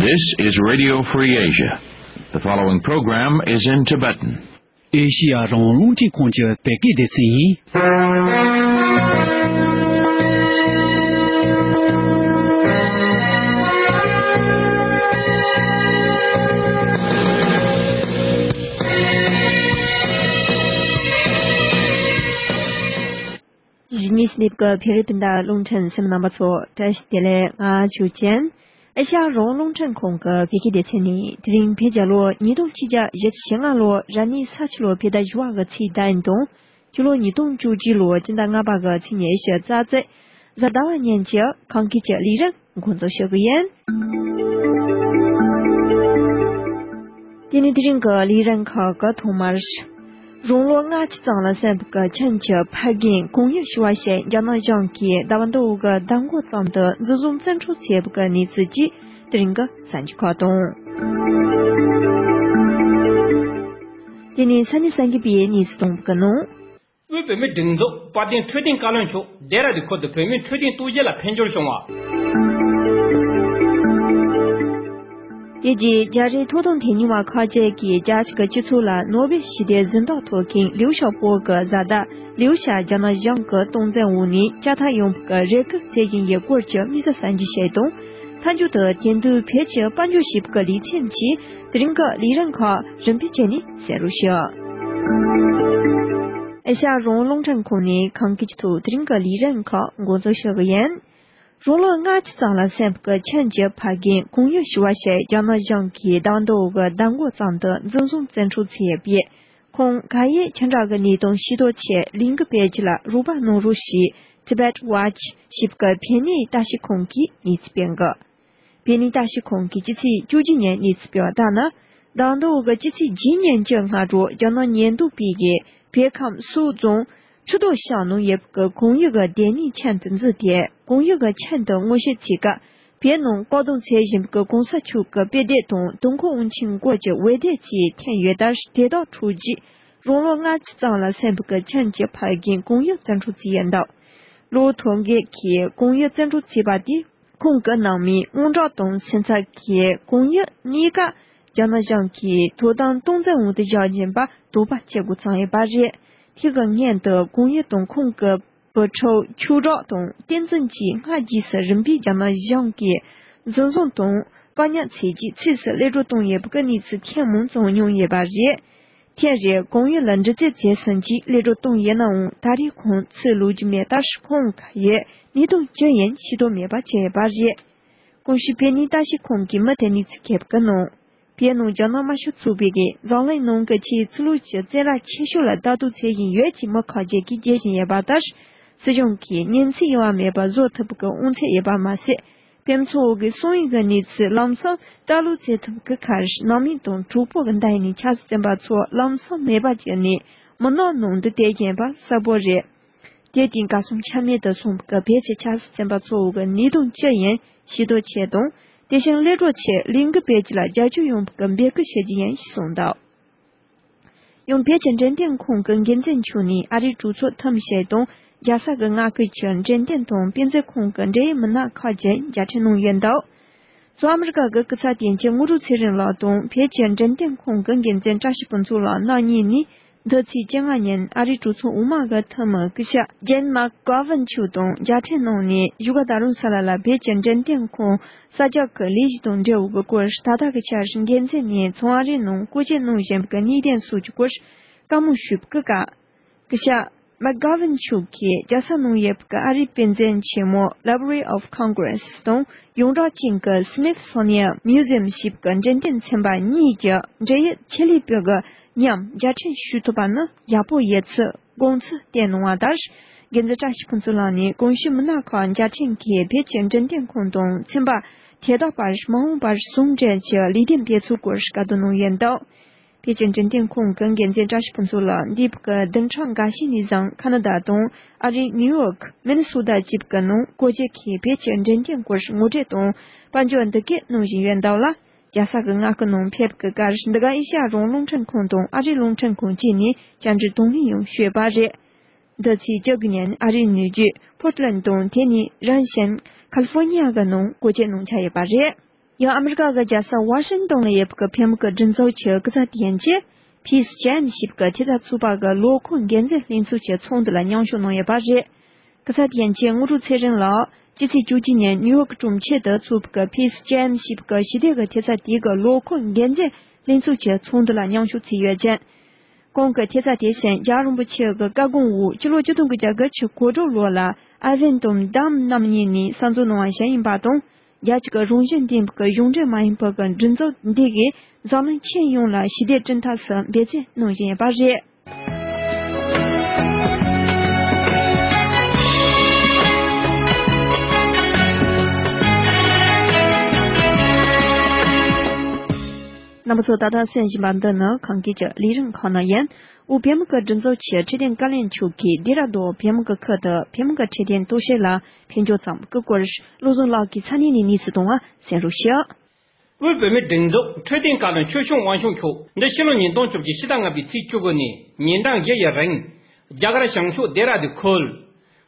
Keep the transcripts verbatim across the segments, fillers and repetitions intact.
This is Radio Free Asia. The following program is in Tibetan. ཨེ་ཤི་ཡ་རང་དབང་རླུང་འཕྲིན་ཁང་གི་བོད་སྐད་སྡེ་ཚན་ཡིན། གཞིས་ནས་སླེབས་ཀྱི་བོད་རིགས་སྤུན་ཟླ་རླུང་འཕྲིན་གསན་མཁན་རྣམ་པ་ཚོ་བཀྲ་ཤིས་བདེ་ལེགས། ང་ཆོས་ཅན། ཨེ་ཤ་ཡ་རང་དབང་རླུང་འཕྲིན་ཁང་གི་བོད་སྐད་སྡེ་ཚན་ནས། དེ་རིང་བོད་རྒྱལ་ལོ་ཉིས་སྟོང་ཆིག་བརྒྱ་བཞི་བཅུ་ཞེ་ལྔ་ལོ་ར་ནི་ས་ཁྱི་ལོ་བོད་ཟླ་བཞི་བ་གི་ཚེས་བདུན་དང་། སྤྱི་ལོ་ཉིས་སྟོང་བཅུ་གཅིག་ལོ་སྤྱི་ཟླ་ལྔ་པ་གི་ཚེས་ཉི་ཤུ་རྩ་གཅིག་གཟའ་ཟླ་བ་ཉིན་གྱི་ཁམས་སྐད་ཀྱི་ལས་རིམ་འགོ་འཛུགས་ཞུ་གི་ཡིན། དེ་ནས་དེ་རིང་གི་ལས་རིམ་ཁག་གི་ཐོག་མར། རང་ལོ་ལྔ་བཅུ་ཙམ་ལ་སོན་པའི་ཆིན་གྱི་ཕ་རྒན་ཀོང་ཡི་ཞུ་བ་ཞིག་རྒྱ་ནག་གཞུང་གིས་ཟླ་བ་འདི་འོག་གི་ཟླ་མགོ་ཙམ་དུ་འཛིན་བཟུང་བཙོན་འཕྲོག་བྱས་པའི་གནས་ཚུལ་བཅས་དེ་རིང་གི་གསར་འགྱུར་ཁག་དང་། དེ་ནས་ས་གནས་གསར་འགྱུར་པའི་གནས་ཚུལ་གཏོང་གི་ནང་། དབུས་བོད་མིའི་སྒྲིག་འཛུགས་དཔལ་ལྡན་འཕྲོད་བསྟེན་བཀའ་བློན་མཆོག་ལྡེ་ར་ལྡུན་ཁུལ་དུ་བོད་མིའི་འཕྲོད་བསྟེན་རྟོག་ཞིབ་ལ་ཕན་འབྱོར་བྱུང་བ། དེ་རྗེས་རྒྱ་རིགས་ཐོབ་ཐང་དོན་གཉེར་བ་ཁག་ཅིག་གིས་རྒྱ་གཞུང་གི་སྤྱི་ཚོགས་ལ་ནོ་བེལ་ཞི་བདེའི་གཟེངས་རྟགས་ཐོབ་མཁན་ལིའུ་ཞའོ་པོ་གི་བཟའ་ཟླ་ལིའུ་ཞའོ་རྒྱ་ནག་གཞུང་གི་སྟངས་འཛིན་འོག་ནས་བཅའ་ཐག་ཡོང་བའི་རེ་སྐུལ་བྱེད་བཞིན་ཡོད་སྐོར་གྱི་དམིགས་བསལ་གསར་འགྱུར་ཞིག་དང་། མཐའ་མཇུག་ཏུ་དེ་དུས་བོད་ཀྱི་དཔལ་འབྱོར་ཞེས་པའི་ལེ་ཚན་གྱིས་དེ་རིང་གི་ལས་རིམ་ཁག་རིམ་པས་བྱས་ནས་གསན་རོགས་ཞུ། ཨེ་ཤ་ཡ་རང་དབང་རླུང་འཕྲིན་ཁང་ནས་ཁམས་སྐད་ཀྱི་ཐོག་དེ་རིང་གི་ལས་རིམ་ཁག་འགོ་འཛུགས་ཞུ་གི་ཡིན། རང་ལོ་ལྔ་བཅུ་ཙམ་ལ་སོན་པའི་ཆིན་གྱི་ཕ་རྒན་ཀོང་ཡི་ཞུ་བ་ཞིག་རྒྱ་ནག་གཞུང་གིས་ཟླ་འདི་འོག་གི་ཟླ་མགོ་ཙམ་དུ་འཛིན་བཟུང་བཙོན་འཕྲོག་བྱས་ཡོད་པས། ཁོང་ག་ཡེ་ཅི་འདྲ་གི་གནས་སྟངས་ཤེས་རྟོགས་ཆེད་ལས་འགུལ་སྤེལ་རྒྱུ་ལ་རོགས་པ་གནང་རོགས་ཞེས་Tibet Watch ཞེས་པའི་བོད་གནས་ལྟ་ཞིབ་ཁང་གིས་གནས་ཚུལ་སྤེལ་གི། བོད་གནས་ལྟ་ཞིབ་ཁང་གིས་སྤྱི་ཚེས་བཅུ་གཅིག་ཉིན་གནས་ཚུལ་སྤེལ་བ་ལྟར་ན། ཟླ་འདི་འོག་གི་སྤྱི་ཚེས་བརྒྱད་ཉིན་གྱི་སྔ་དྲོ་རྒྱ་ནག་ཉེན་རྟོག་པས་བོད་ཁམས་སོག་རྫོང་ཁྲི་རྡོ་ཤང་ནང་ཡོད་པའི་ཀོང་ཡི་གི་སྡོད་གནས་ཆེན་དུ་འཛུལ་ཏེ། ཀོང་ཡི་གི་ཆིན་དུ་ངོ་ཤེས་བྱེད་སྐབས། བོད་ནང་བཀག་སྡོམ་བྱེད་བཞིན་པའི་གོང་ས་མཆོག་གི་དཔེ་དེབ་དང་དུས་འཁོར་དབང་ཆེན་སྐོར་གྱི་འོད་སྡེར་གྱིས་འཐེན་ཡོད་སྟབས། དེ་དག་འཕྲོག་རྗེས། རང་ལོ་ལྔ་བཅུ་ཙམ་ལ་སོན་པའི་ཆིན་གྱི་ཕ་རྒན་ཀོང་ཡི་བཙོན་འཕྲོག་བྱས་ཡོད་འདུག། གློག་ཐོ་འགོད་ཀྱིས་ཀོང་ཡི་བཙོན་འཕྲོག་བྱས་པ་དེས། ཁོང་གི་ནང་མིའི་དངངས་སྐྲག་དང་སེམས་འཚབ་ཀྱིས་ཀོང་ཡི་གནས་སྐབས་རྒྱ་ནག་གཞུང་གིས་དོ་དམ་སྟངས་འཛིན་འོག་ཏུ་བཞག་བཞིན་པ་དོགས་པ་སྐྱེ་འགོ་བརྩམས་ཡོད་པ་རེད། དེ་གི་སྔོན་དུ་ཀོང་ཡི་དང་ཁོང་གི་བུ་ཕྲུག་ཆོས་གྲགས་དང་བསྟན་འཛིན་བཅས་སྔ་རྗེས་སུ་རིམ་པས་རྒྱ་ནག་གཞུང་གིས་འཛིན་བཟུང་དང་བཀག་ཉར་བྱས་རྗེས་ཚིགས་སུ་ཀླད་སྒྲོལ་བཏང་ཡོད་པའི་གནས་ཚུལ་ཐེངས་མང་ཙམ་མྱོང་ཡོད་པ་རེད། དེ་རེད། ཀོང་ཡི་ལ་འདྲི་རྩད་བྱས་ཟིན་རྗེས་ཀླད་སྒྲོལ་བཏང་ཡོད་ནའང་ད་རེས་ཁོང་ཚུར་ལོག་རྒྱུ་མེད་སྟབས། ཁོང་ག་ཡོད་གནས་སྟངས་ཅི་ཡིན་ཤེས་རྟོགས་མེད་པ་བྱས་ཡོད་པ་རེད། གོང་ཞུས་བོད་གནས་ལྟ་ཞིབ་ཁང་གིས་མུ་མཐུད་གནས་ཚུལ་འཁོད་པའི་ནང་། བོད་ནང་རྒྱ་ནག་དམར་ཤོག་ཚོགས་པའི་འཛམ་གླིང་ནང་གི་ཆེས་ཕྱི་ལོགས་ཀྱི་བཙན་ར་ཆེ་ཤོས་ལ་ལྟ་རྟོག་བྱེད་བཞིན་ཡོད་ཅེས་མི་ཁག་ཅིག་གིས་བརྗོད་བཞིན་ཡོད་པ་ལྟར། སྲིད་གཞུང་གིས་ཉེན་ཚབས་ཡོང་བ་མེད་པར་བཟོ་ཐུབ་པའི་དབང་ཚད་ཡོད་པ་མ་ཟད། དཔེ་མཚོན་འོག་གི་སང་ཉིན་གྱི་གནས་ཚུལ་ལམ་སང་ལྟ་ཀློག་བྱེད་ཐུབ་ཀྱི་ཁར། ནང་མི་དང་གྲོགས་པོ་གི་མདུན་ནས་ཆབ་སྲིད་བཙོན་པ་ཚོ་ལམ་སང་མེད་པ་བྱས་ནས་མི་ནག་ནང་དུ་བསྡད་བཞིན་པ་གསལ་པོ་རེད། དེ་དུས་གར་སོང་ཆ་མེད་དུ་སོང་བའི་བོད་ཀྱི་ཆབ་སྲིད་བཙོན་པ་ཚོ་འོག་གི་གནས་སྟངས་ཅི་ཡིན་ཤེས་རྟོགས་ཆེད་དང་། དེ་བཞིན་ཀླད་སྒྲོལ་ཆེད་ལས་འགུལ་སྤེལ་རྒྱུ་ལ་རྒྱབ་སྐྱོར་ཡོང་བའི་འབོད་སྐུལ་ཞུ་རྒྱུ་ཡིན་ཞེས་གསུངས་འདུག། ཡང་བོད་ཀྱི་འབྲེལ་ཟླའི་ཁང་གི་འགན་འཛིན་མཆོག་ནས་ཨ་རིའི་གྲོས་ཚོགས་འཐུས་མི་ཞིག་དང་རྒྱལ་ས་གི་མངའ་ཁུལ་གྱི་འབྲེལ་ཟླའི་དང་དཔེ་མཛོད་ཁང་གི་འབྲེལ་ཡོད་མི་སྣ་ཁག་ཅིག་མཇལ་འཕྲད་གནང་ཡོད་འདུག། གཙོ་ཨ་མི་རི་ཀ་གི་སྐུ་ཚབ་དོན་གཅོད་དངོས་གྲུབ་ཚེ་རིང་ལགས་དང་བོད་ཀྱི་འབྲེལ་ཟླའི་ཁང་གི་འགན་འཛིན་བཀྲ་ཤིས་ཕུན་ཚོགས་ལགས་རྣམ་གཉིས་ནས། འདི་ཚེས་བཅོ་ལྔ་ཉིན་ཨ་རིའི་གྲོས་ཚོགས་འོག་མ་གི་འཐུས་མི་སྐུ་ཞབས་ཇེན་མག་གྷོ་ཝིན་མཆོག་དང་མཇལ་འཕྲད་གནང་ནས། བཞུགས་སྒར་རྡ་རམ་ས་ལ་ལ་བོད་ཀྱི་འབྲེལ་ཟླའི་ཁང་གསར་རྒྱག་གི་ལས་གཞི་དང་འབྲེལ་བའི་སྐོར། ད་ལྟ་གི་ཆར་འགན་འཛིན་ནས་མཚོ་ཨ་རིའི་ནང་བཀོལ་སྤྱོད་གནང་བཞིན་པའི་གནད་དོན་སོགས་ཀྱི་སྐོར་བཀའ་མོལ་ཞུས་པའི་སྐབས། སྐུ་ཞབས་མག་གྷོ་ཝིན་མཆོག་གིས་རྒྱལ་ས་ནང་ཡོད་པའི་ཨ་རིའི་དཔེ་མཛོད་ཆེན་མོ་Library of Congress དང་ཡོངས་གྲགས་ཅན་གྱི་Smithsonian Museum ཞེས་པའི་འབྲེལ་ཟླའི་ཚན་པ་གཉིས་ཀྱི་འབྲེལ་ཡོད་ཆེད་ལས་པ་གི་མཉམ་མཇལ་འཕྲད་ཞུ་ཐུབ་པ་ནི་ཡག་པོ་ཡོད་ཚུལ་དགོངས་ཚུལ་བསྟན་གནང་བ་ལྟར། འགན་འཛིན་བཀྲ་ཤིས་ཕུན་ཚོགས་ལགས་ནས་གོང་ཞུས་མི་སྣ་ཁག་མཇལ་འཕྲད་མཁན་བོད་ཀྱི་འབྲེལ་ཟླའི་ཁང་དང་ཚན་པ་དེ་དག་བར་མ་འོངས་པར་ཟུང་འབྲེལ་གྱི་ལས་དོན་སྤེལ་ཚུལ་སྐོར་བཀའ་བསྡུར་གནང་ཡོད་འདུག། བོད་ཀྱི་འབྲེལ་ཟླའི་ཁང་གི་འགན་འཛིན་བཀྲ་ཤིས་ཕུན་ཚོགས་ལགས་འདས་པའི་བདུན་ཕྲག་འགའ་ཤས་ནས་བཟུང་ཁ་ན་ཌ་དང་ཨ་རིའི་ནིའུ་ཡོག་མི་ནི་སོ་ཊ་བཅས་ཀྱི་ནང་བཀོལ་སྤྱོད་མཁན་བོད་ཀྱི་འབྲེལ་ཟླའི་སྐོར་ངོ་སྤྲོད་དང་དཔལ་འབྱོར་འདི་གས་གནང་བཞིན་ཡོད་འདུག་ལ། རྒྱལ་ས་གི་མངའ་ཁུལ་ནང་ཕེབས་ཀྱི་སྐབས། འདི་ག་ཨེ་ཤ་ཡ་རང་དབང་རླུང་འཕྲིན་ཁང་དང་ཨ་རིའི་རླུང་འཕྲིན་ཁང་བཅས་ནས་བཅར་འདྲི་གདོང་ལེན་ཡང་ཞུས་པ་རེད། འདི་ཚེས་བཅུ་དགུ་ཉིན་ཨ་རིའི་ནུས་རྒྱུད་Portland དང་དེ་ནས་རང་བཞིན་California གི་ནང་བཀོལ་སྤྱོད་གནང་འཆར་ཡོད་པ་རེད། ཡང་ཨ་མི་རི་ཀ་གི་རྒྱལ་ས་ཝ་ཤིང་ཏོན་ལ་ཡོད་པའི་བོད་མི་གི་སྒྲིག་འཛུགས་ཀྱི་སྐུ་ཚབ་དེ་ཡན་གྱིས་Peace Jam ཞེས་པའི་ཐེབས་རྩ་ཚོགས་པ་གི་ལོ་འཁོར་འགན་འཛིན་ལྷན་ཚོགས་ཀྱི་ཚོགས་འདུ་ལ་མཉམ་ཞུགས་གནང་ཡོད་པ་རེད། སྐུ་ཚབ་དེ་ཡན་གྱིས་དངོས་གྲུབ་ཚེ་རིང་ལགས་སྤྱི་ཚེས་བཅུ་གཅིག་ཉིན་ནིའུ་ཡོག་གྲོང་ཁྱེར་དུ་ཚོགས་པའི་Peace Jam ཞེས་པའི་ཞི་བདེ་གི་ཐེབས་རྩ་དེ་གི་ལོ་འཁོར་འགན་འཛིན་ལྷན་ཚོགས་ཀྱི་ཚོགས་འདུ་ལ་མཉམ་ཞུགས་བྱས་ཡོད་ཅིང་། ཁོང་གིས་ཐེབས་རྩ་དེ་བཞིན་རྒྱལ་བ་རིན་པོ་ཆེ་གི་བཀའ་དགོངས་འོག་སྤྱི་ལོ་ཆིག་སྟོང་དགུ་བརྒྱ་གྱ་གོ་དྲུག་ལོ་ལ་ཨ་བན་དང་དཱམ་རྣམ་གཉིས་ནས་གསར་འཛུགས་གནང་བ་བཞིན་ཡིན་པ་དང་། རྒྱལ་སྤྱི་གི་རང་བཞིན་ལྡན་པའི་གཞུང་འབྲེལ་མ་ཡིན་པའི་གི་སྒྲིག་འཛུགས་འདི་གིས་འཛམ་གླིང་ཁྱོན་ཡོངས་ལ་ཞི་བདེ་བསྐྲུན་ཐབས་སུ་འབད་བརྩོན་གནང་བཞིན་ཡོད་པ་རེད། རྣམ་པ་ཚོ་ད་ལྟ་གསན་བཞིན་པ་འདི་ནི་གངས་སྐྱིད་ཀྱི་ལས་རིམ་ཁག་ནང་ཡིན། དབུས་བོད་མི་གི་སྒྲིག་འཛུགས་ཀྱི་འཕྲོད་བསྟེན་བཀའ་བློན་མཆོག་གིས་ལྡེ་ར་ལྡུན་བོད་མི་གི་ཁུལ་དུ་བོད་མི་གི་འཕྲོད་བསྟེན་རྟོག་ཞིབ་ལ་ཕེབས་འབྱོར་མཚམས་སྐུ་སྐོར་བློ་བཟང་ལགས་ཀྱིས་ཚ་ནན་ནས་གནས་ཚུལ་གཏོང་བ་གསན་རོགས་ཞུ། དབུས་བོད་མིའི་སྒྲིག་འཛུགས་འཕྲོད་བསྟེན་བཀའ་བློན་ཆོས་སྐྱོང་དབང་ཕྱུག་མཆོག་འདི་ཕྱི་ལོ་ཉིས་སྟོང་བཅོ་བརྒྱད་ཕྱི་ཟླ་ལྔ་པའི་ཚེས་བཅུ་དགུ་ནས་ཉིན་གྲངས་བཞི་ཡི་རིང་རྒྱ་གར་བྱང་ཕྱོགས་ལྡེ་ར་ལྡུན་ཁུལ།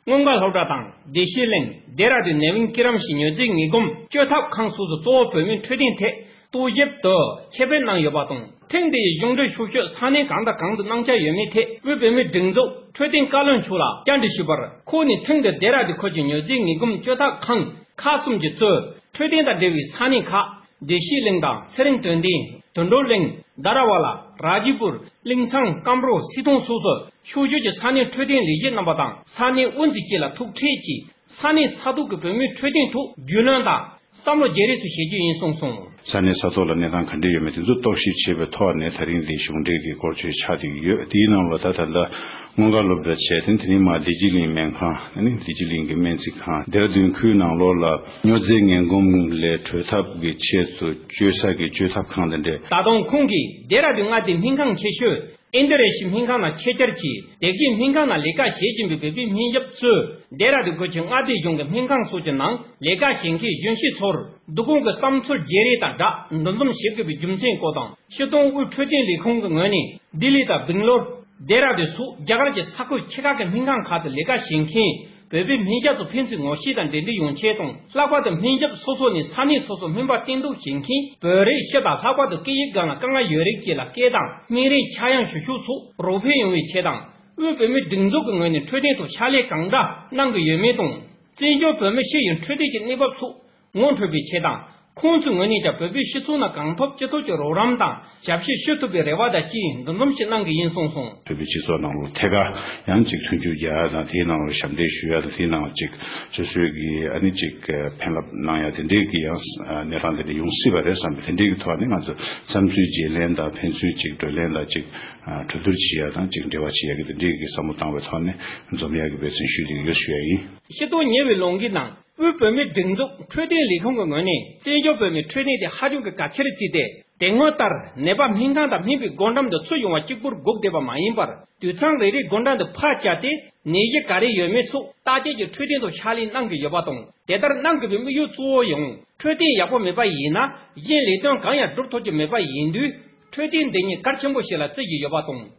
སྔོན་དགའ་སློབ་གྲྭ་དང་བདེ་སྐྱིད་གླིང་ལྡེ་ར་ལྡུན་ནེ་ཝིན་ཀི་རམ་ཞིག་མྱུར་རྫས་ངན་གོམས་བཅོས་ཐབས་ཁང་སོགས་སུ་གཙོ་བོ་བོད་མིའི་འཕྲོད་བསྟེན་ཐད་རྟོག་ཞིབ་ཏུ་ཆེད་ཕེབས་གནང་ཡོད་པ་དང་། ཐེངས་འདི་ཡི་གཞུང་འབྲེལ་ཤོག་ཤོག་ས་གནས་གང་དང་གང་དུ་གནང་འཆར་ཡོད་མེད་ཐད་དབུས་བོད་མིའི་སྒྲིག་འཛུགས་འཕྲོད་བསྟེན་བཀའ་བློན་མཆོག་ལ་བཅར་འདྲི་ཞུས་པར། ཁོང་ནས་ཐེངས་འདིར་ལྡེ་ར་ལྡུན་ཁུལ་གྱི་མྱུར་རྫས་ངན་གོམས་བཅོས་ཐབས་ཁང་ཁག་གསུམ་གྱི་གཙོས་འཕྲོད་བསྟེན་དང་འབྲེལ་བའི་ས་གནས་ཁག་བདེ་སྐྱིད་གླིང་དང་ཚེ་རིང་དོན་ལྡན། དོན་གྲུབ་གླིང་། དྷ་ར་བ་ལ། ར་ཇི་པུར། ཀླིང་ཚང་། སྐམ་རོ། སི་ཐོང་སོགས་སུ་ཕྱོགས་བཞུགས་ཀྱི་ས་གནས་འཕྲོད་བསྟེན་ལས་བྱེད་རྣམ་པ་དང་ས་གནས་དབུ་འཛིན་བཅས་ལ་ཐུག་འཕྲད་ཀྱིས་ས་གནས་ས་ཐོག་གི་བོད་མིའི་འཕྲོད་བསྟེན་ཐོག་རྒྱུས་ལོན་དང་བསམ་བློ་བརྗེ་རེས་སུ་བྱེད་རྒྱུ་ཡིན་གསུངས་སོང་། ས་གནས་ས་ཐོག་ལ་གནས་སྟངས་ག་འདྲ་ཡོད་མེད་དེ་ཚོ་རྟོག་ཞིབ་བྱས་པའི་ཐོག་ནས། ད་རིང་འདི་གཞུང་འབྲེལ་གྱི་སྐོར་ཆོས་ཆགས་བསྡད་ཀྱི་ཡོད། དེའི་ནང་ལ་ད་ད་ལྟ་སྔོན་འགག་སློབ་གྲྭ་བྱས། དེ་དེ་ནས་མར་བདེ་སྐྱིད་གླིང་སྨན་ཁང་། ཨ་ནི་བདེ་སྐྱིད་གླིང་གི་སྨན་རྩིས་ཁང་། ལྡེ་ར་ལྡུན་ཁུལ་ནང་ལོགས་ལ་མྱུར་རྫས་ངན་གོམས་ལས་གྲོལ་ཐབས་ཀྱི་ཆེད་དུ་བཅོས་ས་གི་བཅོས་ཐབས་ཁང་དེ་འདྲས། ད་དུང་ཁོང་གིས་ལྡེ་ར་ལྡུན་མངའ་སྡེའི་སྨན་ཁང་ཆེ་ཤོས་ཨིན་དོ་རེ་ཤི་སྨན་ཁང་ནང་ཆེད་བཅར་གྱིས། དེ་གའི་སྨན་ཁང་ནང་ལས་ཀ་བྱེད་བཞིན་པའི་བོད་པའི་སྨན་ཞབས་ཚོས་ལྡེ་ར་ལྡུན་ཁུལ་གྱི་མངའ་སྡེ་གཞུང་གི་སྨན་ཁང་སོགས་ཀྱི་ནང་ལས་ཀ་བྱེད་མཁན་གཞོན་སྐྱེས་ཚོར་བསྡུ་སྐོང་གི་བསམ་ཚུལ་བརྗེ་རེས་དང་སྦྲགས་འདུ་འཛོམས་བྱེད་དགོས་པའི་རྒྱུ་མཚན་སྐོར་དང་། སྤྱིར་བཏང་དབུས་འཕྲོད་བསྟེན་ལས་ཁུངས་ཀྱི་ངོས་ནས་ལྡི་ལི་དང་སྦེང་ལོར། ལྡེ་ར་ལྡུན་སོགས་རྒྱ་གར་གྱི་ས་ཁུལ་ཆེ་ཁག་གི་སྨན་ཁང་ཁག་ཏུ་ལས་ཀ་བྱེད་མཁན་བོད་པའི་སྨན་ཞབས་ཚོ་ཕན་ཚུན་ངོ་ཤེས་དང་འབྲེལ་འདྲིས་ཡོང་ཆེད་དང་། ལྷག་པར་དུ་སྨན་ཞབས་སོ་སོ་ནས་ས་གནས་སོ་སོར་སྨན་པ་བསྟེན་གཏུག་བྱེད་མཁན་བོད་རིགས་སྤྱི་དང་། ལྷག་པར་དུ་སྐད་ཡིག་སྒང་ལ་དཀའ་ངལ་ཡོད་རིགས་བཅས་ལ་སྐད་དང་སྨན་རིན་ཆག་ཡང་ཞུ་ཕྱོགས་སོགས་རོགས་ཕན་ཡོང་བའི་ཆེད་དང་། དབུས་བོད་མིའི་སྒྲིག་འཛུགས་ཀྱི་ངོས་ནས་འཕྲོད་བསྟེན་ཐོག་ཕྱག་ལས་གང་འདྲ་གནང་གི་ཡོད་མེད་དང་། བཙན་བྱོལ་བོད་མི་སྤྱི་ཡི་འཕྲོད་བསྟེན་གྱི་གནས་བབ་སོགས་ངོ་འཕྲོད་པའི་ཆེད་དང་། ཁོང་ཚོའི་ངོས་ནས་ཀྱང་བོད་པའི་སྤྱི་ཚོགས་ནང་གང་ཐུབ་ཅི་ཐུབ་ཀྱི་རོགས་རམ་དང་ཞབས་ཕྱི་ཞུ་ཐུབ་པའི་རེ་བ་དང་བཅས་འདུ་འཛོམས་ཤིག་གནང་གི་ཡིན་གསུངས་སོང་། བོད་པའི་སྤྱི་ཚོགས་ནང་ལོགས་ཐད་ཀར་ཡང་ཅིག་མཐུན་འགྱུར་རྒྱག་ཡ་དང་། དེའི་ནང་ལ་ཞབས་འདེགས་ཞུ་ཡ་དང་། དེའི་ནང་ཅིག་སོ་སོའི་གི་ཨ་ནི་ཅིག་ཕན་རླབས་གནང་ཡ་དེ་འདྲའི་གི་ཡང་གནས་སྟངས་དེ་འདྲ་ཡོང་སྲིད་པ་རེད་བསམ་པའི་དེ་འདྲའི་གི་ཐོག་ནས། ང་ཚོ་བསམ་ཚུལ་བརྗེ་ལེན་དང་ཕན་ཚུན་ཅིག་བགྲོ་གླེང་དང་ཅིག་གྲོས་བསྡུར་བྱེད་ཡ་དང་ཅིག་འབྲེལ་བ་བྱེད་ཡ་གི་དེ་འདྲའི་གི་བསམ་བློ་བཏང་བའི་ཐོག་ནས་འཛོམས་ཡ་གི་འབད་བརྩོན་ཞུས་བསྡད་ཡོད་ཞུ་ཡ་ཡིན། ཕྱི་ལོ་ཉེ་བའི་ལོ་འགའི་ནང་། དབུས་བོད་མིའི་སྒྲིག་འཛུགས་འཕྲོད་བསྟེན་ལས་ཁུངས་ཀྱི་ངོས་ནས་བཙན་བྱོལ་བོད་མིའི་འཕྲོད་བསྟེན་དེ་ཧ་ཅང་གི་གལ་ཆེར་བརྩིས་ཏེ། དེ་སྔོན་ལྟར་ནད་པ་སྨན་ཁང་དང་སྨན་པའི་སྒོ་འགྲམ་དུ་ཚུར་ཡོང་བ་གཅིག་པུར་སྒུག་བསྡད་པ་མ་ཡིན་པར། དུད་ཚང་རེ་རེའི་སྒོ་འགྲམ་དུ་ཕར་བཅར་ཏེ་ནད་གཞི་ག་རེ་ཡོད་མེད་སོགས་བརྟག་དཔྱད་ཀྱིས་འཕྲོད་བསྟེན་ཐོག་ཕྱག་ལས་གནང་གི་ཡོད་པ་དང་། དེ་ལྟར་གནང་དགོས་པའི་དམིགས་ཡུལ་གཙོ་བོ་ཡང་འཕྲོད་བསྟེན་ཡག་པོ་མེད་པ་ཡིན་ན་གཞན་ལས་དོན་གང་ཡང་སྒྲུབ་ཐུབ་ཀྱི་མེད་པ་ཡིན་དུས། འཕྲོད་བསྟེན་འདི་ཉིད་གལ་ཆེན་པོ་ཞིག་ལ་བརྩི་གི་ཡོད་པ་དང་།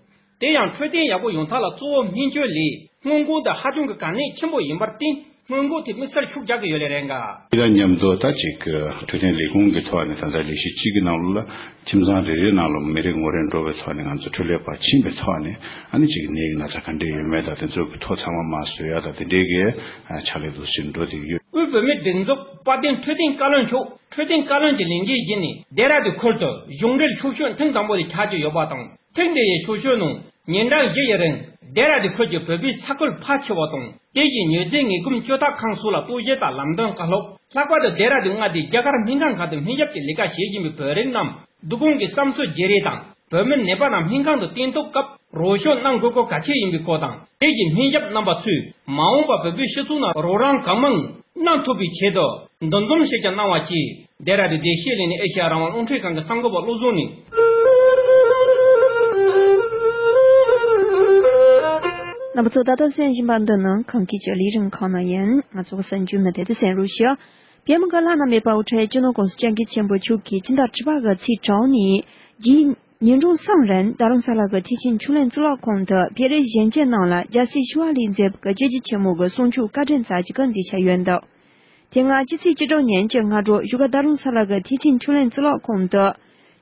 དེ་ཡང་འཕྲོད་བསྟེན་ཡག་པོ་ཡོང་ཐབས་ལ་གཙོ་བོ་སྨན་བཅོས་ལས་སྔོན་འགོག་འདི་ཧ་ཅང་གི་གལ་གནད་ཆེན་པོ་ཡིན་པར་བརྟེན། སྔོན་འགོག་དེ་དམིགས་བསལ་ཤུགས་རྒྱག་གི་ཡོད་ལེ་རེད་འགའ། དེ་དང་མཉམ་དུ་ད་ཅིག་འཕྲོད་བསྟེན་ལས་ཁུངས་ཀྱི་ཐོག་ནས་ད་ལྟ་ལས་གཞི་གཅིག་གི་ནང་ལོགས་ལ་ཁྱིམ་ཚང་རེ་རེའི་ནང་ལ་མི་རེ་ངོ་རེ་འགྲོ་བའི་ཐོག་ནས་ང་ཚོ་འཕྲོད་ལས་པ་ཕྱིན་པའི་ཐོག་ནས། ཨ་ནི་ཅིག་ནད་ཀྱི་ན་ཚ་ག་འདྲས་ཡོད་མེད་དང་། དེ་ཚོ་གི་ཐོ་ཚང་མ་མར་བཟོ་ཡ་དང་། དེ་འདྲའི་གི་ཕྱག་ལས་འདུ་ཞིག་འགྲོ་བསྡད་ཡོད། དབུས་བོད་མིའི་སྒྲིག་འཛུགས་དཔལ་ལྡན་འཕྲོད་བསྟེན་བཀའ་བློན་མཆོག་འཕྲོད་བསྟེན་བཀའ་བློན་གྱི་ལས་འགན་བཞེས་ནས་ལྡེ་ར་ལྡུན་ཁུལ་དུ་གཞུང་འབྲེལ་ཤོག་ཤོག་ཐེངས་དང་པོ་དེ་ཆགས་ཀྱི་ཡོད་པ་དང་། ཐེངས་འདི་ཡི་ཤོག་ཤོག་ནང་ཉིན་གྲངས་བཞི་ཡི་རིང་ལྡེ་ར་ལྡུན་ཁུལ་གྱི་བོད་པའི་ས་ཁུལ་ཕལ་ཆེ་བ་དང་། དེ་བཞིན་མྱུར་རྫས་ངན་གོམས་བཅོས་ཐབས་ཁང་སོགས་ལ་རྟོག་ཞིབ་དང་ལམ་སྟོན་བཀའ་སློབ། ལྷག་པར་དུ་ལྡེ་ར་ལྡུན་མངའ་སྡེའི་རྒྱ་གར་སྨན་ཁང་ཁག་ཏུ་སྨན་ཞབས་ཀྱི་ལས་ཀ་བྱེད་བཞིན་པའི་བོད་རིགས་རྣམས་བསྡུ་སྐོང་གི་བསམ་ཚུལ་བརྗེ་རེས་དང་། བོད་མི་ནད་པ་རྣམས་སྨན་ཁང་དུ་བསྟེན་གཏུག་སྐབས་རོགས་སྐྱོར་གནང་དགོས་སྐོར་གལ་ཆེ་ཡིན་པའི་སྐོར་དང་། དེ་བཞིན་སྨན་ཞབས་རྣམ་པ་ཚོས་མ་འོངས་པར་བོད་པའི་སྤྱི་ཚོགས་ནང་རོགས་རམ་གང་མང་གནང་ཐུབ་པའི་ཆེད་དུ་འདུ་འཛོམས་ཤིག་ཀྱང་གནང་བ་བཅས། ལྡེ་ར་ལྡུན་བདེ་སྐྱིད་གླིང་ནས་ཨེ་ཤེ་ཡ་རང་དབང་རླུང་འཕྲིན་ཁང་གི་གསར་འགོད་པ་བློ་བཟང་ནས། རྣམ་པ་ཚོ་ད་ལྟ་གསན་བཞིན་པ་འདི་ནི་གངས་སྐྱིད་ཀྱི་ལས་རིམ་ཁག་ནང་ཡིན། ང་ཚོ་གི་གསར་འགྱུར་མི་དེ་དེ་གསན་རོགས་ཞུ། བོད་མི་གི་བླ་ན་མེད་པ་དབུ་ཁྲིད་སྤྱི་ནོར་༸གོང་ས་༸སྐྱབས་མགོན་ཆེན་པོ་མཆོག་གིས་ཕྱི་ཟླ་དྲུག་པ་གི་ཚེས་དྲུག་ནས་རྗེས་ཉིན་གྲངས་གསུམ་རིང་རྡ་རམ་ས་ལ་གི་ཐེག་ཆེན་ཆོས་གླིང་གཙུག་ལག་ཁང་དུ་བོད་རིགས་གཞོན་སྐྱེས་རྣམས་ལ་རྒྱལ་སྲས་ཞི་བ་ལྷས་མཛད་པའི་སྐྱབས་རྗེ་ཆེན་མོ་གི་གསུང་ཆོས་བཀའ་དྲིན་སྩལ་རྒྱུ་གི་མཛད་འཆར་ཡོད་འདུག། དེ་སྔ་ཕྱི་ཚེས་བཅུ་དྲུག་ཉིན་གྱི་སྔ་དྲོ་བཞུགས་སྒར་རྡ་རམ་ས་ལ་གི་ཐེག་ཆེན་ཆོས་གླིང་གཙུག་ལག་ཁང་དུ།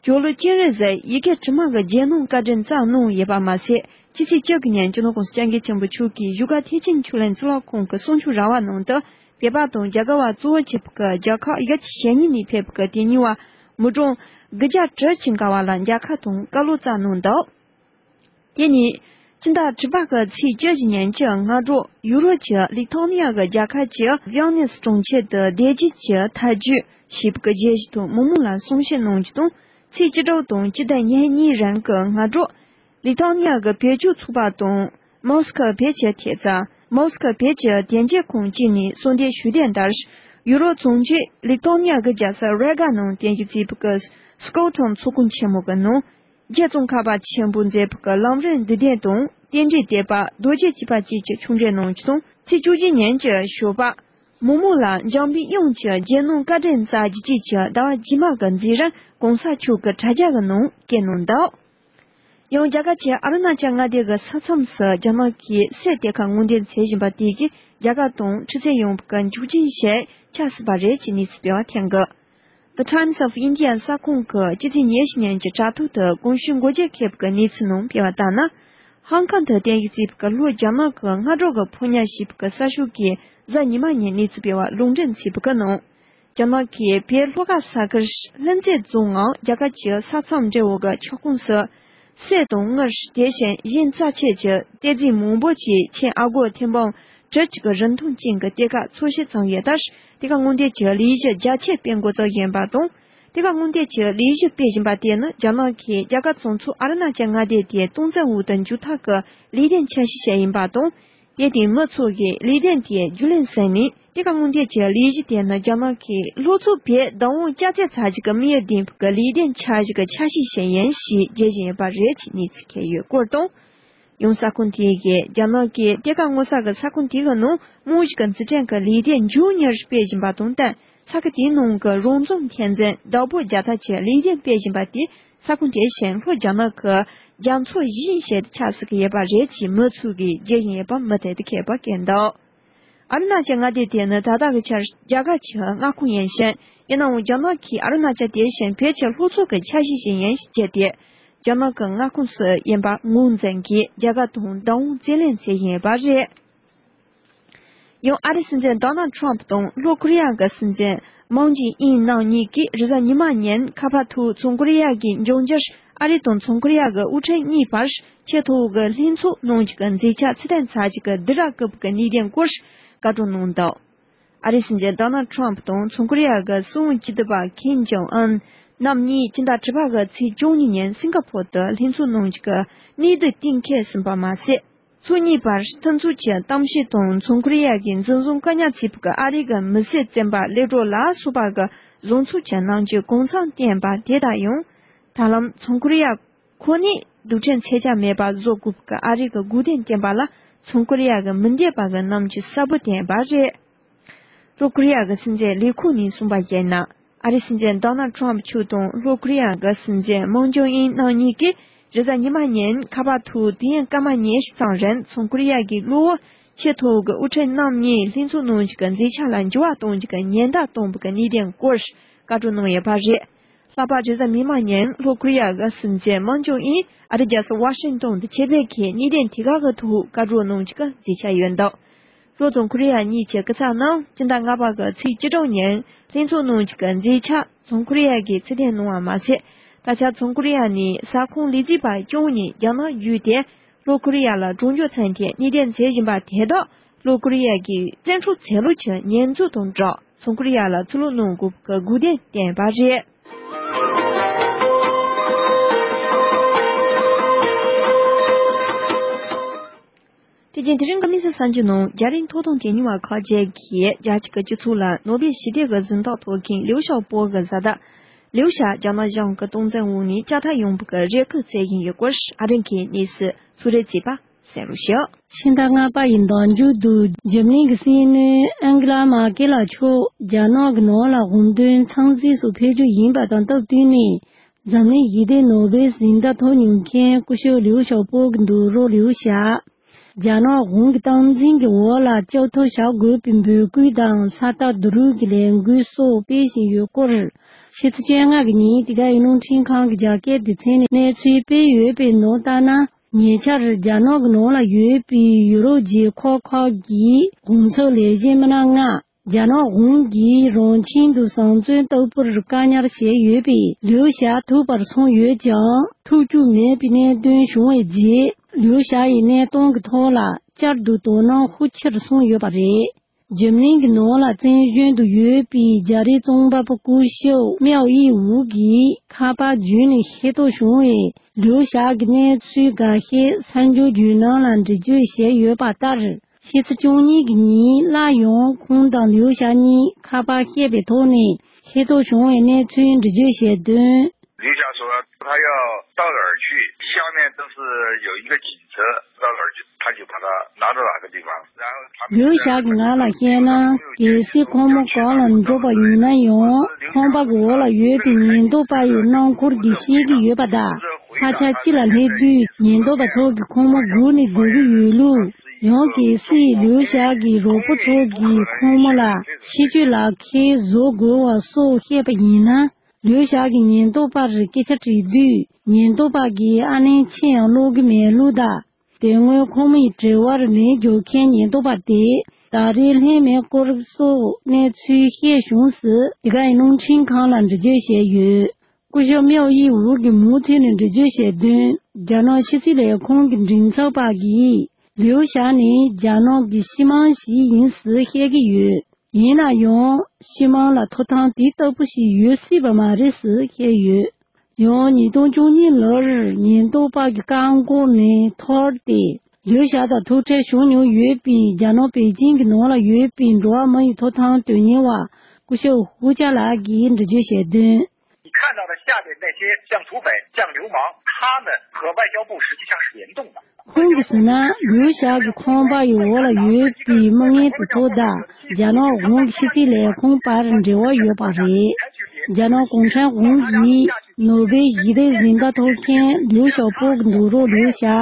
ཇོ་ལུ་ཅིན་རེ་ཟེར་ཡི་གེ་དྲི་མ་གི་རྗེས་གནང་བཀའ་དྲིན་སྩལ་གནང་ཡོད་པ་མ་ཟད། ཕྱི་ཚེས་བཅུ་དགུ་ཉིན་སྤྱི་ནོར་༸གོང་ས་༸སྐྱབས་མགོན་ཆེན་པོ་མཆོག་གིས་བཞུགས་སྒར་ཐེག་ཆེན་ཆོས་གླིང་གཙུག་ལག་ཁང་གི་གསུང་ཆོས་ར་བ་ནང་དུ། བོད་པ་དང་རྒྱ་གར་བ་གཙོ་བོ་བྱས་པའི་རྒྱལ་ཁབ་བཞི་གི་ཞལ་ཉེ་ནས་ཕེབས་པའི་དེ་ཉིད་བ། མི་གྲངས་དགུ་བརྒྱ་དྲུག་ཅུ་འགའ་བ་ལ་མཇལ་ཁ་དང་བཀའ་སློབ་སྩལ་གནང་འདུག་དེ་ནས། སྤྱི་ཟླ་དྲུག་པ་གི་ཚེས་བཅུ་བཞི་ཉིན་གྱི་སྔ་དྲོ་ཡུ་རོབ་ཀྱི་ལི་ཐོ་ནི་ཡ་གི་རྒྱལ་ཁབ་ཀྱི་ཝི་ཡ་ནེ་སི་གྲོང་ཁྱེར་དུ་བདེ་སྐྱིད་ཀྱི་ཐལ་རྒྱུ་ཞེས་པའི་བརྗོད་གཞི་ཐོག་མི་མང་ལ་གསུང་བཤད་གནང་རྒྱུ་དང་། ཚེས་བཅུ་དྲུག་དང་སྤྱི་ཟླ་ཉེར་གཉིས་རིང་གི་སྔ་དྲོ་ལི་ཐོ་ནི་ཡ་གི་བོད་ཕྱོགས་ཚོགས་པ་དང་། མོ་སི་ཁོ་བོད་ཀྱི་ཐེབས་རྩ། མོ་སི་ཁོ་བོད་ཀྱི་དོན་གཅོད་ཁང་བཅས་ནས་གསོལ་འདེབས་ཞུས་དོན་ལྟར། ཡུ་རོབ་ཚོང་ཆེན་ལི་ཐོ་ནི་ཡ་གི་རྒྱལ་ས་རེ་གྷ་ནང་རྟེན་གཞི་བྱས་པའི་སི་ཀོ་ཐོན་ཚོགས་ཁང་ཆེན་མོ་གི་ནང་། རྗེ་ཙོང་ཁ་པ་ཆེན་པོ་མཛད་པའི་ལམ་རིམ་འདུལ་བསྟན་དང་རྟེན་འབྲེལ་བསྟོད་པ་རྡོ་རྗེ་ཐེག་པ་བཅས་ཀྱི་ཆོས་འབྲེལ་གནང་རྒྱུ་དང་། ཚེས་བཅུ་གཅིག་ཉིན་གྱི་ཞོགས་པ། མི་མང་ལ་འཇམ་དཔལ་དབྱངས་ཀྱི་རྗེས་གནང་བཀའ་དྲིན་སྩལ་རྒྱུ་བཅས་ཀྱི་ཟླ་བ་རྗེས་མ་གི་མཛད་རིམ་གོང་ས་མཆོག་གི་དྲ་རྒྱ་གི་ནང་བཀོད་གནང་འདུག་ཡང་རྒྱ་གར་གྱི་ཨ་རུ་ན་ཅལ་མངའ་སྡེ་གི་ས་མཚམས་སུ་རྒྱ་ནག་གིས་སའི་གཏེར་ཁ་དངོས་འབྲེལ་བྱེད་བཞིན་པ་དེ་གིས་རྒྱ་གར་དང་འཕྲུལ་ཆས་ཡོང་བའི་འཇུག་ཆེན་ཞིག་ཆགས་སྲིད་པ་རེད་ཅེས་གནས་ཚུལ་སྤེལ་བ་ཐོན་གི། The Times of India གསར་ཁང་གིས་སྤྱི་ཚེས་ཉེར་བཞི་ཉིན་གྱི་དྲ་ཐོག་ཏུ་གོང་ཞུས་འགོ་འབྱེད་འཁོད་པའི་གནས་ཚུལ་ནང་སྤེལ་བ་ལྟར་ན། ཧང་ཀང་དུ་རྟེན་གཞི་བྱས་པའི་ལྷོ་རྒྱ་ནག་གི་སྔ་དྲོ་གི་ཕོ་ཉ་ཞེས་པའི་གསར་ཤོག་གིས་གཟའ་ཉི་མ་ཉིན་གནས་ཚུལ་སྤེལ་བ་ལུང་འདྲེན་བྱས་པའི་ནང་། རྒྱ་ནག་གིས་བོད་ལྷོ་ཁ་ས་ཁུལ་ལྷུན་རྩེ་རྫོང་ངམ་རྒྱ་གར་གྱི་ས་མཚམས་འབྲེལ་བའི་ཁྱབ་ཁོངས་སུ། གསེར་དང་དངུལ། དེ་བཞིན་གཞན་རྩ་ཆེ་གྱི་གཏེར་རྫས་མང་པོ་ཞིག་ཆེན་ཨ་སྒོར་ཐེར་འབུམ་དྲུག་ཅུ་གི་རིན་ཐང་ཅན་གྱི་གཏེར་ཁ་འཚོལ་བཤེར་བྱུང་ཡོད་ལྟར། གཏེར་ཁ་དངོས་འབྲེལ་གྱི་ལས་གཞི་རྒྱ་ཆེ་སྤེལ་འགོ་བཙུགས་བཞིན་པ་དང་། གཏེར་ཁ་དངོས་འབྲེལ་གྱི་ལས་གཞི་སྤེལ་བཞིན་པ་དེ་ནི་རྒྱ་ནག་གིས་རྒྱ་གར་བྱང་ཕྱོགས་ཨ་རུ་ན་ཅལ་མངའ་སྡེ་དེ་སྟངས་འཛིན་འོག་ཏུ་འཇུག་ཐབས་ཀྱི་ལས་དོན་འཆར་གཞི་ཞིག་ཡིན་པ་དང་། དེར་བརྟེན་མི་ཚོ་གིས་ལས་དོན་དེ་རྒྱུན་ལས་བཟུང་ནས། གཏེར་ཁ་དངོས་འབྲེལ་གྱི་ལས་གཞི་དེ་ནི་རྒྱ་ནག་གིས་ལྷོ་ཕྱོགས་བོད་བདག་དབང་བསྐྱར་གསོ་ཚར་གཅིག་གི་དམིགས་ཡུལ་ལྡན་པའི་ལས་དོན་འཆར་གཞི་གི་ཆ་ཤས་ཤིག་ཡིན་ཞེས་བརྗོད་བཞིན་ཡོད་པ་རེད་ཅེས་གནས་ཚུལ་འཁོད་ཡོད་སྐོར་དང་། ཡང་གསར་ཁང་དེ་གིས་རྒྱ་ནག་གིས་གཏེར་ཁ་སྔོག་ས་གི་ས་ཁོངས་དེ་གི་ནང་རྨང་གཞི་གི་འཛུགས་སྐྲུན་གྱི་ལས་དོན་མགྱོགས་མྱུར་སྤེལ་བཞིན་པ་དང་བསྟུན། ས་ཁུལ་དེའི་ནང་གི་རང་བྱུང་ཐོན་རྫས་བདག་པོ་རྒྱག་ཐབས་ཀྱི་ལས་དོན་སྤེལ་བཞིན་པ་དེས་ས་ཁོངས་དེ་བཞིན་ལྷོ་རྒྱ་ནག་གི་རྒྱ་མཚོ་བཞི་ཞིག་ཏུ་ཆགས་སྲིད་ཀྱི་ཡོད་པ་རེད་ཅེས་མི་ཚོ་གིས་བརྗོད་བཞིན་ཡོད་པ་མུ་མཐུད་དུ་འཁོད་པ་བཀོད་འདུག་ཨ་རུ་ན་ཅལ་མངའ་སྡེ་དེ་ནི་ད་ལྟ་གི་ཆར་རྒྱ་གར་གྱི་མངའ་ཁོངས་ཡིན་ཞིང་། ཡིན་ནའང་རྒྱ་ནག་གིས་ཨ་རུ་ན་ཅལ་དེ་བཞིན་བོད་ཀྱི་ལྷོ་ཕྱོགས་ཀྱི་ཆ་ཤས་ཤིག་ཡིན་ཞེས་བརྗོད་དེ། རྒྱ་ནག་གི་མངའ་ཁོངས་སུ་ཡིན་པ་ངོས་འཛིན་གྱིས་རྒྱ་གར་དང་བདག་དབང་རྩིས་ལེན་བྱེད་བཞིན་ཡོད་པ་རེད། ཡང་ཨ་རིའི་སྲིད་འཛིན་ཌོ་ནལ་ཁྲམ་དང་ལྷོ་ཀོ་རི་ཡ་གི་སྲིད་འཛིན་མུན་ཇེ་ཨིན་རྣམ་གཉིས་ཀྱིས་རེས་གཟའ་ཉི་མ་ཉིན་ཁ་པར་ཐོག་བྱང་ཀོ་རི་ཡ་གི་འབྱུང་འགྱུར་ཨ་རི་དང་བྱང་ཀོ་རི་ཡ་གི་དབུ་ཁྲིད་གཉིས་བར་ཆེས་མཐོ་བོ་གི་ལྷན་ཚོགས་གནང་རྒྱུ་གི་མཛད་འཆར་ཚུལ་ལྡན་ཚར་གཅིག་གི་བསྡུར་ར་བཀོད་པའི་གནད་དོན་སྐོར་བཀའ་བསྡུར་གནང་འདུག་ཨ་རིའི་སྲིད་འཛིན་ཌོ་ནལ་ཁྲམ་དང་བྱང་ཀོ་རི་ཡ་གི་སྲིད་དབང་སྤྱི་འཐུས་པ་ཁིམ་ཇོང་ཨན་རྣམ་གཉིས་སྤྱི་ཟླ་དྲུག་པ་གི་ཚེས་བཅུ་གཉིས་ཉིན་སིང་ག་ཕོར་དུ་ལྷན་ཚོགས་གནང་རྒྱུ་གི་གནས་སྡུད་གཏན་འཁེལ་ཟིན་པ་མ་ཟད། ཕྱོགས་གཉིས་བར་མཐུན་ཚོགས་ཀྱི་གཏམ་བཤད་དང་བྱང་ཀོ་རི་ཡ་གིས་འཛིན་བཟུང་བཀག་ཉར་བྱས་པའི་ཨ་རི་གི་མི་སེར་བཙོན་པ་གློད་གྲོལ་ལ་སོགས་པ་གི་བཟོ་ཚོགས་ཀྱི་རྣམ་འགྱུར་གང་འཚམ་བསྟན་པ་དེ་དག་ཡང་། ད་ལམ་བྱང་ཀོ་རི་ཡ་ཁོ་ནས་རྡུལ་ཕྲན་མཚོན་ཆ་མེད་པ་བཟོ་དགོས་པའི་ཨ་རི་གི་དགོས་འདུན་བསྟན་པ་ལ་བྱང་ཀོ་རི་ཡ་གིས་མི་འདོད་པ་གི་རྣམ་འགྱུར་གསལ་པོ་བསྟན་པ་རེད། ལྷོ་ཀོ་རི་ཡ་གི་སྲིད་འཛིན་ལས་ཁུངས་ནས་གསུངས་པར་བྱས་ན། ཨ་རིའི་སྲིད་འཛིན་ཌོ་ནལ་ཁྲམ་མཆོག་དང་ལྷོ་ཀོ་རི་ཡ་གི་སྲིད་འཛིན་མུན་ཇོ་ཨིན་རྣམ་གཉིས་ཀྱིས་རེས་གཟའ་ཉི་མ་ཉིན་ཁ་པར་ཐོག་དུས་ཡུན་སྐར་མ་ཉི་ཤུ་ཙམ་རིང་བྱང་ཀོ་རི་ཡ་གི་གློ་བུར་ཆེས་མཐོ་བོ་གི་དབུ་ཁྲིད་རྣམ་གཉིས་ལྷན་ཚོགས་གནང་རྒྱུ་གི་མཛད་འཆར་ལ་འགྱུར་བ་གཏོང་རྒྱུ་གི་ཉེན་བརྡ་བཏང་བའི་གནད་དོན་སྐོར་བཀའ་བསྡུར་གནང་ཡོད་པ་རེད། ལྷག་པར་རེས་གཟའ་མིག་དམར་ཉིན་ལྷོ་ཀོ་རི་ཡ་གི་སྲིད་འཛིན་མུན་ཇོ་ཨིན་ཨ་རིའི་རྒྱལ་ས་ཝ་ཤིང་ཏོན་དུ་ཆེད་ཕེབས་ཀྱིས་གནད་དོན་དེ་ག་གི་ཐོག་བཀའ་བསྡུར་གནང་རྒྱུ་གི་མཛད་འཆར་ཡོད་འདུག་ལྷོ་བྱང་ཀོ་རི་ཡ་གཉིས་ཀྱི་སྐུ་ཚབ་རྣམས་སྤྱི་ཟླ་ལྔ་པ་གི་ཚེས་བཅུ་དྲུག་ཉིན་ལྷན་ཚོགས་གནང་རྒྱུ་གི་མཛད་འཆར་བྱང་ཀོ་རི་ཡ་གིས་ཚུལ་ལྡན་གནང་བ་མ་ཟད། ད་ཆ་བྱང་ཀོ་རི་ཡ་ནས་ས་ཁོངས་ལས་བྱེད་པ་བཅུ་གཉིས་རྒྱ་ནག་བརྒྱུད་དེ་ལྷོ་ཀོ་རི་ཡ་ལ་གྲོས་མགོ་ཚུགས་ཏེ་གནད་དོན་མཛད་བཞིན་པ་དེ་དག་ལྷོ་ཀོ་རི་ཡ་གི་བཙན་འཕྲོག་ཚེ་ལོ་ཆེ་ཉེས་འཛུགས་དང་སྦྲགས་བྱང་ཀོ་རི་ཡ་ལ་ཚུར་ལོག་གནང་དགོས་པའི་དགོས་འདུན་བསྟན་པ་རེད། དེ་བཞིན་དེ་རིང་གི་དམིགས་བསལ་གསར་འགྱུར་ནང་རྒྱ་རིགས་ཐོབ་ཐང་དོན་གཉེར་བ་ཁག་ཅིག་གིས་རྒྱ་ཆེ་གི་སྤྱི་ཚོགས་ལ་ནོ་སྦེལ་ཞི་བདེ་གི་གཟེངས་རྟགས་ཐོབ་མཁན་ལིའུ་ཞའོ་པོ་གི་བཟའ་ཟླ། ལིའུ་ཞའོ་རྒྱ་ནག་གཞུང་གི་སྟངས་འཛིན་འོག་ནས་བསྐྱར་དར་ཡོང་བའི་རེ་སྐུལ་བྱེད་བཞིན་ཡོད་སྐོར་ཨ་རི་གི་གནས་ཚུལ་ཚོགས་རེ་བྱས་པ་གསན་རོགས་ཞུ། ཕྱི་ཟླ་ལྔ་པ་ཡི་ཟླ་མཇུག་ཏུ་འཇར་མ་ནི་གི་སྲིད་བློན་ཨན་གྷི་ལ་མར་ཀེལ་ལགས་མཆོག་རྒྱ་ནག་གི་ནང་ལ་དགོངས་དོན་ཚང་གཟིགས་སུ་ཕེབས་རྒྱུ་ཡིན་པ་དང་སྟབས་བསྟུན་ནས། འཛམ་གླིང་ཞི་བདེ་ནོ་སྦེལ་གཟེངས་རྟགས་ཐོབ་མྱོང་མཁན་སྐུ་ཞབས་ལིའུ་ཞའོ་པོ་གི་འདུག་རོགས་ལིའུ་ཞའོ། རྒྱ་ནག་གཞུང་གི་སྟངས་འཛིན་གྱི་འོག་ལ་བཅའ་ཐབས་བྱ་དགོས་པའི་འབོད་སྐུལ་དང་ས་རྟགས་བསྡུ་རུབ་ཀྱི་ལས་འགུལ་སོགས་སྤེལ་བཞིན་ཡོད་སྐོར། ཕྱི་ཚེས་བཅོ་ལྔ་གི་ཉིན་དེ་ག་ཨིན་རླུང་འཕྲིན་ཁང་གི་རྒྱ་སྐད་སྡེ་ཚན་ནས་གནས་ཚུལ་སྤེལ་ཡོད་པའི་ནང་ལྟར་ན། ཉེ་ཆར་རྒྱ་ནག་གི་ནང་ལ་ཡོད་པའི་ཡུ་རོབ་རྒྱལ་ཁབ་ཁག་གི་གོང་ཚད་ལས་བྱེད་མི་སྣ་ལྔ། རྒྱ་ནག་གཞུང་གིས་རང་ཁྱིམ་དུ་བཟང་བཙོན་ལྟ་བུར་བཀག་ཉར་བྱས་ཡོད་པས། ལིའུ་ཞའོ་ཐུག་པར་སོང་ཡོད་ཀྱང་ཐུག་རྒྱུ་མེད་པའི་གནད་དོན་བྱུང་བའི་རྗེས། ལིའུ་ཞའོ་ཡི་གནས་སྟངས་ཀྱི་ཐོག་ལ་བསྐྱར་དུ་དོ་སྣང་ཤུགས་ཆེར་སོང་ཡོད་པ་རེད། འཇར་མ་ནི་གི་ནང་ལ་བཙན་བྱོལ་དུ་ཡོད་པའི་རྒྱ་རིགས་རྩོམ་པ་པོ་སྐུ་ཞབས་མེའོ་དབྱི་ཝུའུ་གིས་ཁ་པར་བརྒྱུད་ནས་ཤེས་རྟོགས་བྱུང་བའི་ལིའུ་ཞའོ་གི་གནས་ཚུལ་འགའ་ཤས་གསར་འགྱུར་བརྒྱུད་ནང་ལ་འགྲེལ་བརྗོད་བྱས་ཡོད་པ་ལྟར། ཕྱི་ཚེས་བཅུ་གཉིས་ཀྱི་ཉིན་སླར་ཡང་ཁོང་དང་ལིའུ་ཞའོ་གཉིས་ཁ་པར་བཤད་པའི་ཐོག་ནས་ཤེས་རྟོགས་བྱུང་བའི་གནས་ཚུལ་འགྲེལ་བརྗོད་བྱས་དོན། 刘霞说他要到哪儿去，下面都是有一个警车到哪儿去，他就把他拿到哪个地方，然后他们 ལིའུ་ཞའོ་གིས་ང་ལ་བཤད་ན། གལ་སྲིད་ཁོང་མོ་གང་ལ་འགྲོ་པ་ཡིན་ན་ཡང་ཁང་པ་གི་འོག་ལ་ཡོད་པའི་ཉེན་རྟོག་པ་ཡི་རླངས་འཁོར་གྱིས་བཤད་ཀྱི་ཡོད་པ་དང་། ས་ཆ་སྤྱི་ལ་སླེབས་དུས་ཉེན་རྟོག་པ་ཚོ་གིས་ཁོང་མོ་སྒུག་ནས་སྡོད་ཀྱི་ཡོད་ལུགས། ཡང་གལ་སྲིད་ལིའུ་ཞའོ་གི་རོགས་པ་ཚོ་གིས་ཁོང་མོ་ལ་ཕྱི་སྐྱོད་ལག་ཁྱེར་བཟོ་དགོས་པ་སོགས་བཤད་པ་ཡིན་ན། ལིའུ་ཞའོ་གིས་ཉེན་རྟོག་པར་སྐད་ཆ་དྲིས་དུས། ཉེན་རྟོག་པ་གིས་ཨ་ནེ་ཕྱིར་ཡང་སློག་གི་མེད་ལུགས་དང་། དེ་སྔོན་ཁོང་མོ་ཡི་དྲི་བར་ལན་རྒྱག་མཁན་ཉེན་རྟོག་པ་དེས་ད་རེས་ལྷན་མེད་སྐོར་སོགས་གནས་ཚུལ་བཤད་བྱུང་ཟེར། དེ་ག་ཨིན་རླུང་འཕྲིན་ཁང་ལ་འགྲེལ་བརྗོད་བྱས་ཡོད། སྐུ་ཞབས་མེའོ་དབྱི་ཝུའུ་གིས་མུ་མཐུད་ནས་འགྲེལ་བརྗོད་བྱས་དོན། རྒྱ་ནག་ཕྱི་སྲིད་ལས་ཁུངས་ཀྱི་མགྲིན་ཚབ་པ་གིས་ལིའུ་ཞའོ་ནི་རྒྱ་ནག་གི་སྤྱི་དམངས་ཤིག་ཡིན་ཟེར་བཤད་ཀྱི་ཡོད། ཡིན་ན་ཡང་སྤྱི་དམངས་ལ་ཐོབ་ཐང་དེ་ལྟ་བུ་ཞིག་ཡོད་སྲིད་པ་མ་རེད་ཟེར་བཤད་ཡོད། ཡང་ཉིས་སྟོང་བཅུ་གཉིས་ལོར་ཉེན་རྟོག་པ་གི་བཀག་འགོག་ནས་ཐར་ཏེ། ལིའུ་ཞའོ་དང་ཐུག་འཕྲད་བྱུང་མྱོང་ཡོད་པའི་རྒྱ་ནག་པེ་ཅིང་གི་ནང་ལ་ཡོད་པའི་འགྲོ་བ་མི་ཡི་ཐོབ་ཐང་དོན་གཉེར་བ་སྐུ་ཞབས་ཧུའུ་ཅཱ་ལགས་ཀྱིས་འགྲེལ་བརྗོད་བྱས་དོན། 你看到的下面那些像土匪、像流氓，他们和外交部实际上是联动的。 ཁོང་གིས་ཟེར་ན། ལིའུ་ཞའོ་གི་ཁང་པ་ཡི་འོག་ལ་ཡོད་པའི་མི་ངན་དེ་ཚོ་དང་རྒྱ་ནག་གཞུང་གི་ཕྱི་སྲིད་ལས་ཁུངས་བར་འབྲེལ་བ་ཡོད་པ་རེད། རྒྱ་ནག་གུང་ཁྲན་གཞུང་གིས་ནོ་བེལ་ཞི་བདེའི་གཟེངས་རྟགས་ཐོབ་མཁན་ལིའུ་ཞའོ་པོ་གི་འདུག་རོགས་ལིའུ་ཞའོ་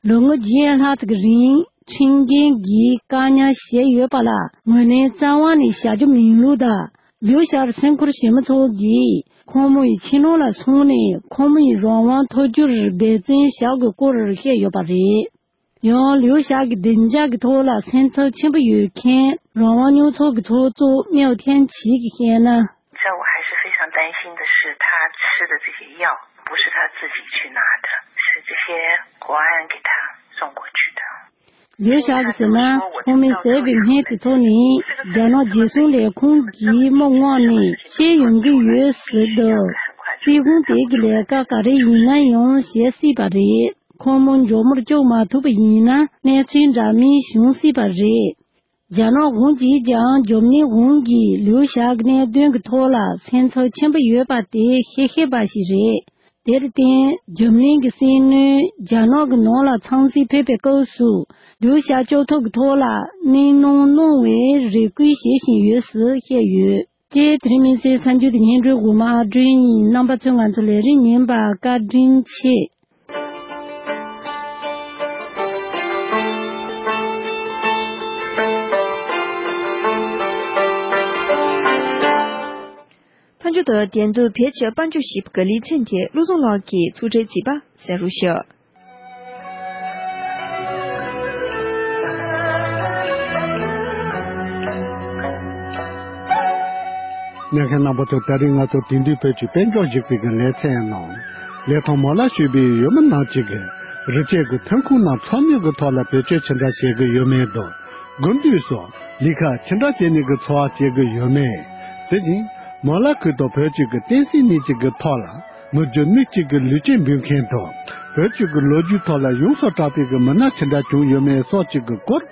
ལོ་ངོ་བརྒྱད་ལྷག་ཙམ་གྱི་རིང་ཁྲིམས་འགལ་གྱིས་བཀག་ཉར་བྱས་ཡོད་པ་ལ་ངོས་ནས་རྩ་བ་ནས་བཞག་རྒྱུ་མིན་ལུགས་དང་། ལིའུ་ཞའོ་སེམས་ཁུར་ཞན་མི་ཚོ་གིས་ཁོང་མོ་ཡི་ཁྱིམ་ནང་ལ་སོང་ནས་ཁོང་མོ་ཡི་རང་དབང་ཐོབ་རྒྱུར་འབད་བརྩོན་བྱ་དགོས་སྐོར་བཤད་ཡོད་པ་རེད། ཡང་ལིའུ་ཞའོ་གི་བདེ་འཇགས་ཀྱི་ཐོག་ལ་སེམས་འཚབ་ཆེན་པོ་ཡོད་མཁན་རང་དབང་རྙོག་ཚོགས་ཀྱི་ཚོགས་གཙོ་མེའོ་ཐན་ཆི་གིས་བཤད་ན། 这我还是非常担心的是，他吃的这些药不是他自己去拿的，是这些国安给他送过去的。 ལིའུ་ཞའོ་གིས་ཟེར་ན། ཁོང་མོས་བཟས་པའི་སྨན་དེ་ཚོ་ནི་རྒྱ་ནག་རྒྱལ་སྲུང་ལས་ཁུངས་ཀྱིས་མི་མངགས་ནས་བཤད་ཡོང་གི་ཡོད་ཟེར་འདུག་སྲིད་ཁང་དེ་གི་ལས་ཀ་ག་རེ་ཡིན་ན་ཡང་བྱེད་སྲིད་པ་རེད། ཁོང་མོ་མགྱོགས་མོར་བཅུག་མ་ཐུབ་པ་ཡིན་ན་གནས་ཚུལ་འདྲ་མིན་བྱུང་སྲིད་པ་རེད། རྒྱ་ནག་གཞུང་གིས་ཀྱང་འཇར་མ་ནི་གཞུང་གིས་ལིའུ་ཞའོ་གི་གནད་དོན་གྱི་ཐོག་ལ་སེམས་འཚབ་ཆེན་པོ་ཡོད་པ་དེ་ཤེས་ཤེས་པ་ཞིག་རེད། དེར་བརྟེན་འཇར་མ་ནི་གི་སྲིད་བློན་རྒྱ་ནག་གི་ནང་ལ་འཚམས་གཟིགས་ཕེབས་པའི་སྐབས་སུ་ལིའུ་ཞའོ་སྐྱོབ་ཐབས་ཀྱི་ཐོག་ལ་སྣེ་གནོན་གནང་བའི་རེ་སྐུལ་བྱེད་བཞིན་ཡོད་ཟེར་བཤད་ཡོད། ཅེས་དེ་རིང་མི་སེར་གསར་འགྱུར་དེ་སྙན་སྒྲོན་འོག་མ་ཨ་སྒྲོན་ཡིན། རྣམ་པ་ཚོས་ང་ཚོ་ལས་རིམ་ཉན་པར་བཀའ་དྲིན་ཆེ། མཐའ་མཇུག་ཏུ་དེ་དུས་བེད་སྤྱོད་དཔལ་འབྱོར་ཞིབ་དགའ་ལི་ཚན་དེ་བློ་བཟང་ལགས་ཀྱིས་ཚུགས་གྲལ་བརྩིས་པ་གསན་རོགས་ཞུ། ཉན་མཁན་རྣམ་པ་ཚོ། ད་རིང་ང་ཚོ་དེང་དུས་བོད་ཀྱི་དཔལ་འབྱོར་ཞིབ་དཔྱོད་ཀྱི་ལེ་ཚན་ནང་ལས་ཐོག་མོ་ལ་ཞུགས་པའི་ཡུལ་མི་རྣམས་ཀྱིས་རི་སྐྱེས་ཀྱི་ཐོན་ཁུངས་རྣམས་འཚོ་སྣོན་གྱི་ཐོག་ལ་བེད་སྤྱོད་ཅི་འདྲ་བྱེད་ཀྱི་ཡོད་མེད་དང་། དགུན་དུས་སུ་ལས་ཀ་ཅི་འདྲ་བྱས་ནས་ཀྱི་འཚོ་བ་སྐྱེལ་གྱི་ཡོད་མེད། དེ་བཞིན་མོ་ལ་ཁུལ་དུ་བོད་ཀྱི་བསྟན་སྲིད་གནས་ཀྱི་ཐོག་ལ་མི་རྒྱུ་ནུས་གཅིག་གི་ལུས་སྐྱེས་འབུལ་མཁན་དང་། བོད་ཀྱི་ལོ་རྒྱུས་ཐོག་ལ་ཡོངས་སུ་གྲགས་པའི་མི་སྣ་ཅི་འདྲ་བྱུང་ཡོད་མེད་སོགས་ཀྱི་སྐོར།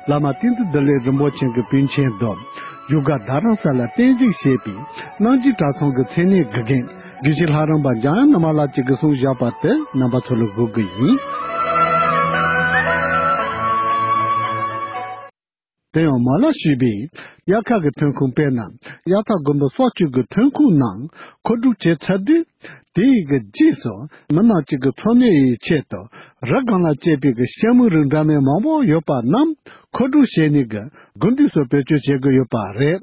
བླ་མ་ཏིང་འཛིན་བདེ་ལེགས་རིན་པོ་ཆེ་གི་པཎ་ཆེན་དང་། བཞུགས་སྒར་རྡ་རམ་ས་ལ་རྟེན་གཞི་བྱས་པའི་སྣང་བཞི་གྲྭ་ཚང་གི་མཚན་གནས་དགེ་རྒན་དགེ་བཤེས་ལྷ་རམས་པ་འཇམ་དབྱངས་ནུབ་མ་ལགས་ཀྱིས་གསུངས་བཞག་པ་དེ་རྣམ་པ་ཚོ་ལ་འབུལ་གྱི་ཡིན། དེ་ཡང་མོ་ལ་ཞུས་པས། དབྱར་ཁ་གི་ཐོན་ཁུངས། དཔེར་ན། དབྱར་རྩྭ་དགུན་འབུ་སོགས་ཀྱི་གི་ཐོན་ཁུངས་རྣམས་མཁོ་སྒྲུབ་བྱེད་ཚར་དུས། དེ་ཡི་གི་རྗེས་སུ་མི་རྣམས་ཀྱི་གི་འཚོ་གནས་ཡི་ཆེད་དུ་རི་སྒང་ལ་སྐྱེས་པའི་གི་ཤ་མུ་རིགས་འདྲ་མིན་མང་པོ་ཡོད་པ་རྣམས་མཁོ་སྒྲུབ་བྱས་ནས་གི་དགུན་དུས་སུ་བེད་སྤྱོད་བྱེད་གི་ཡོད་པ་རེད།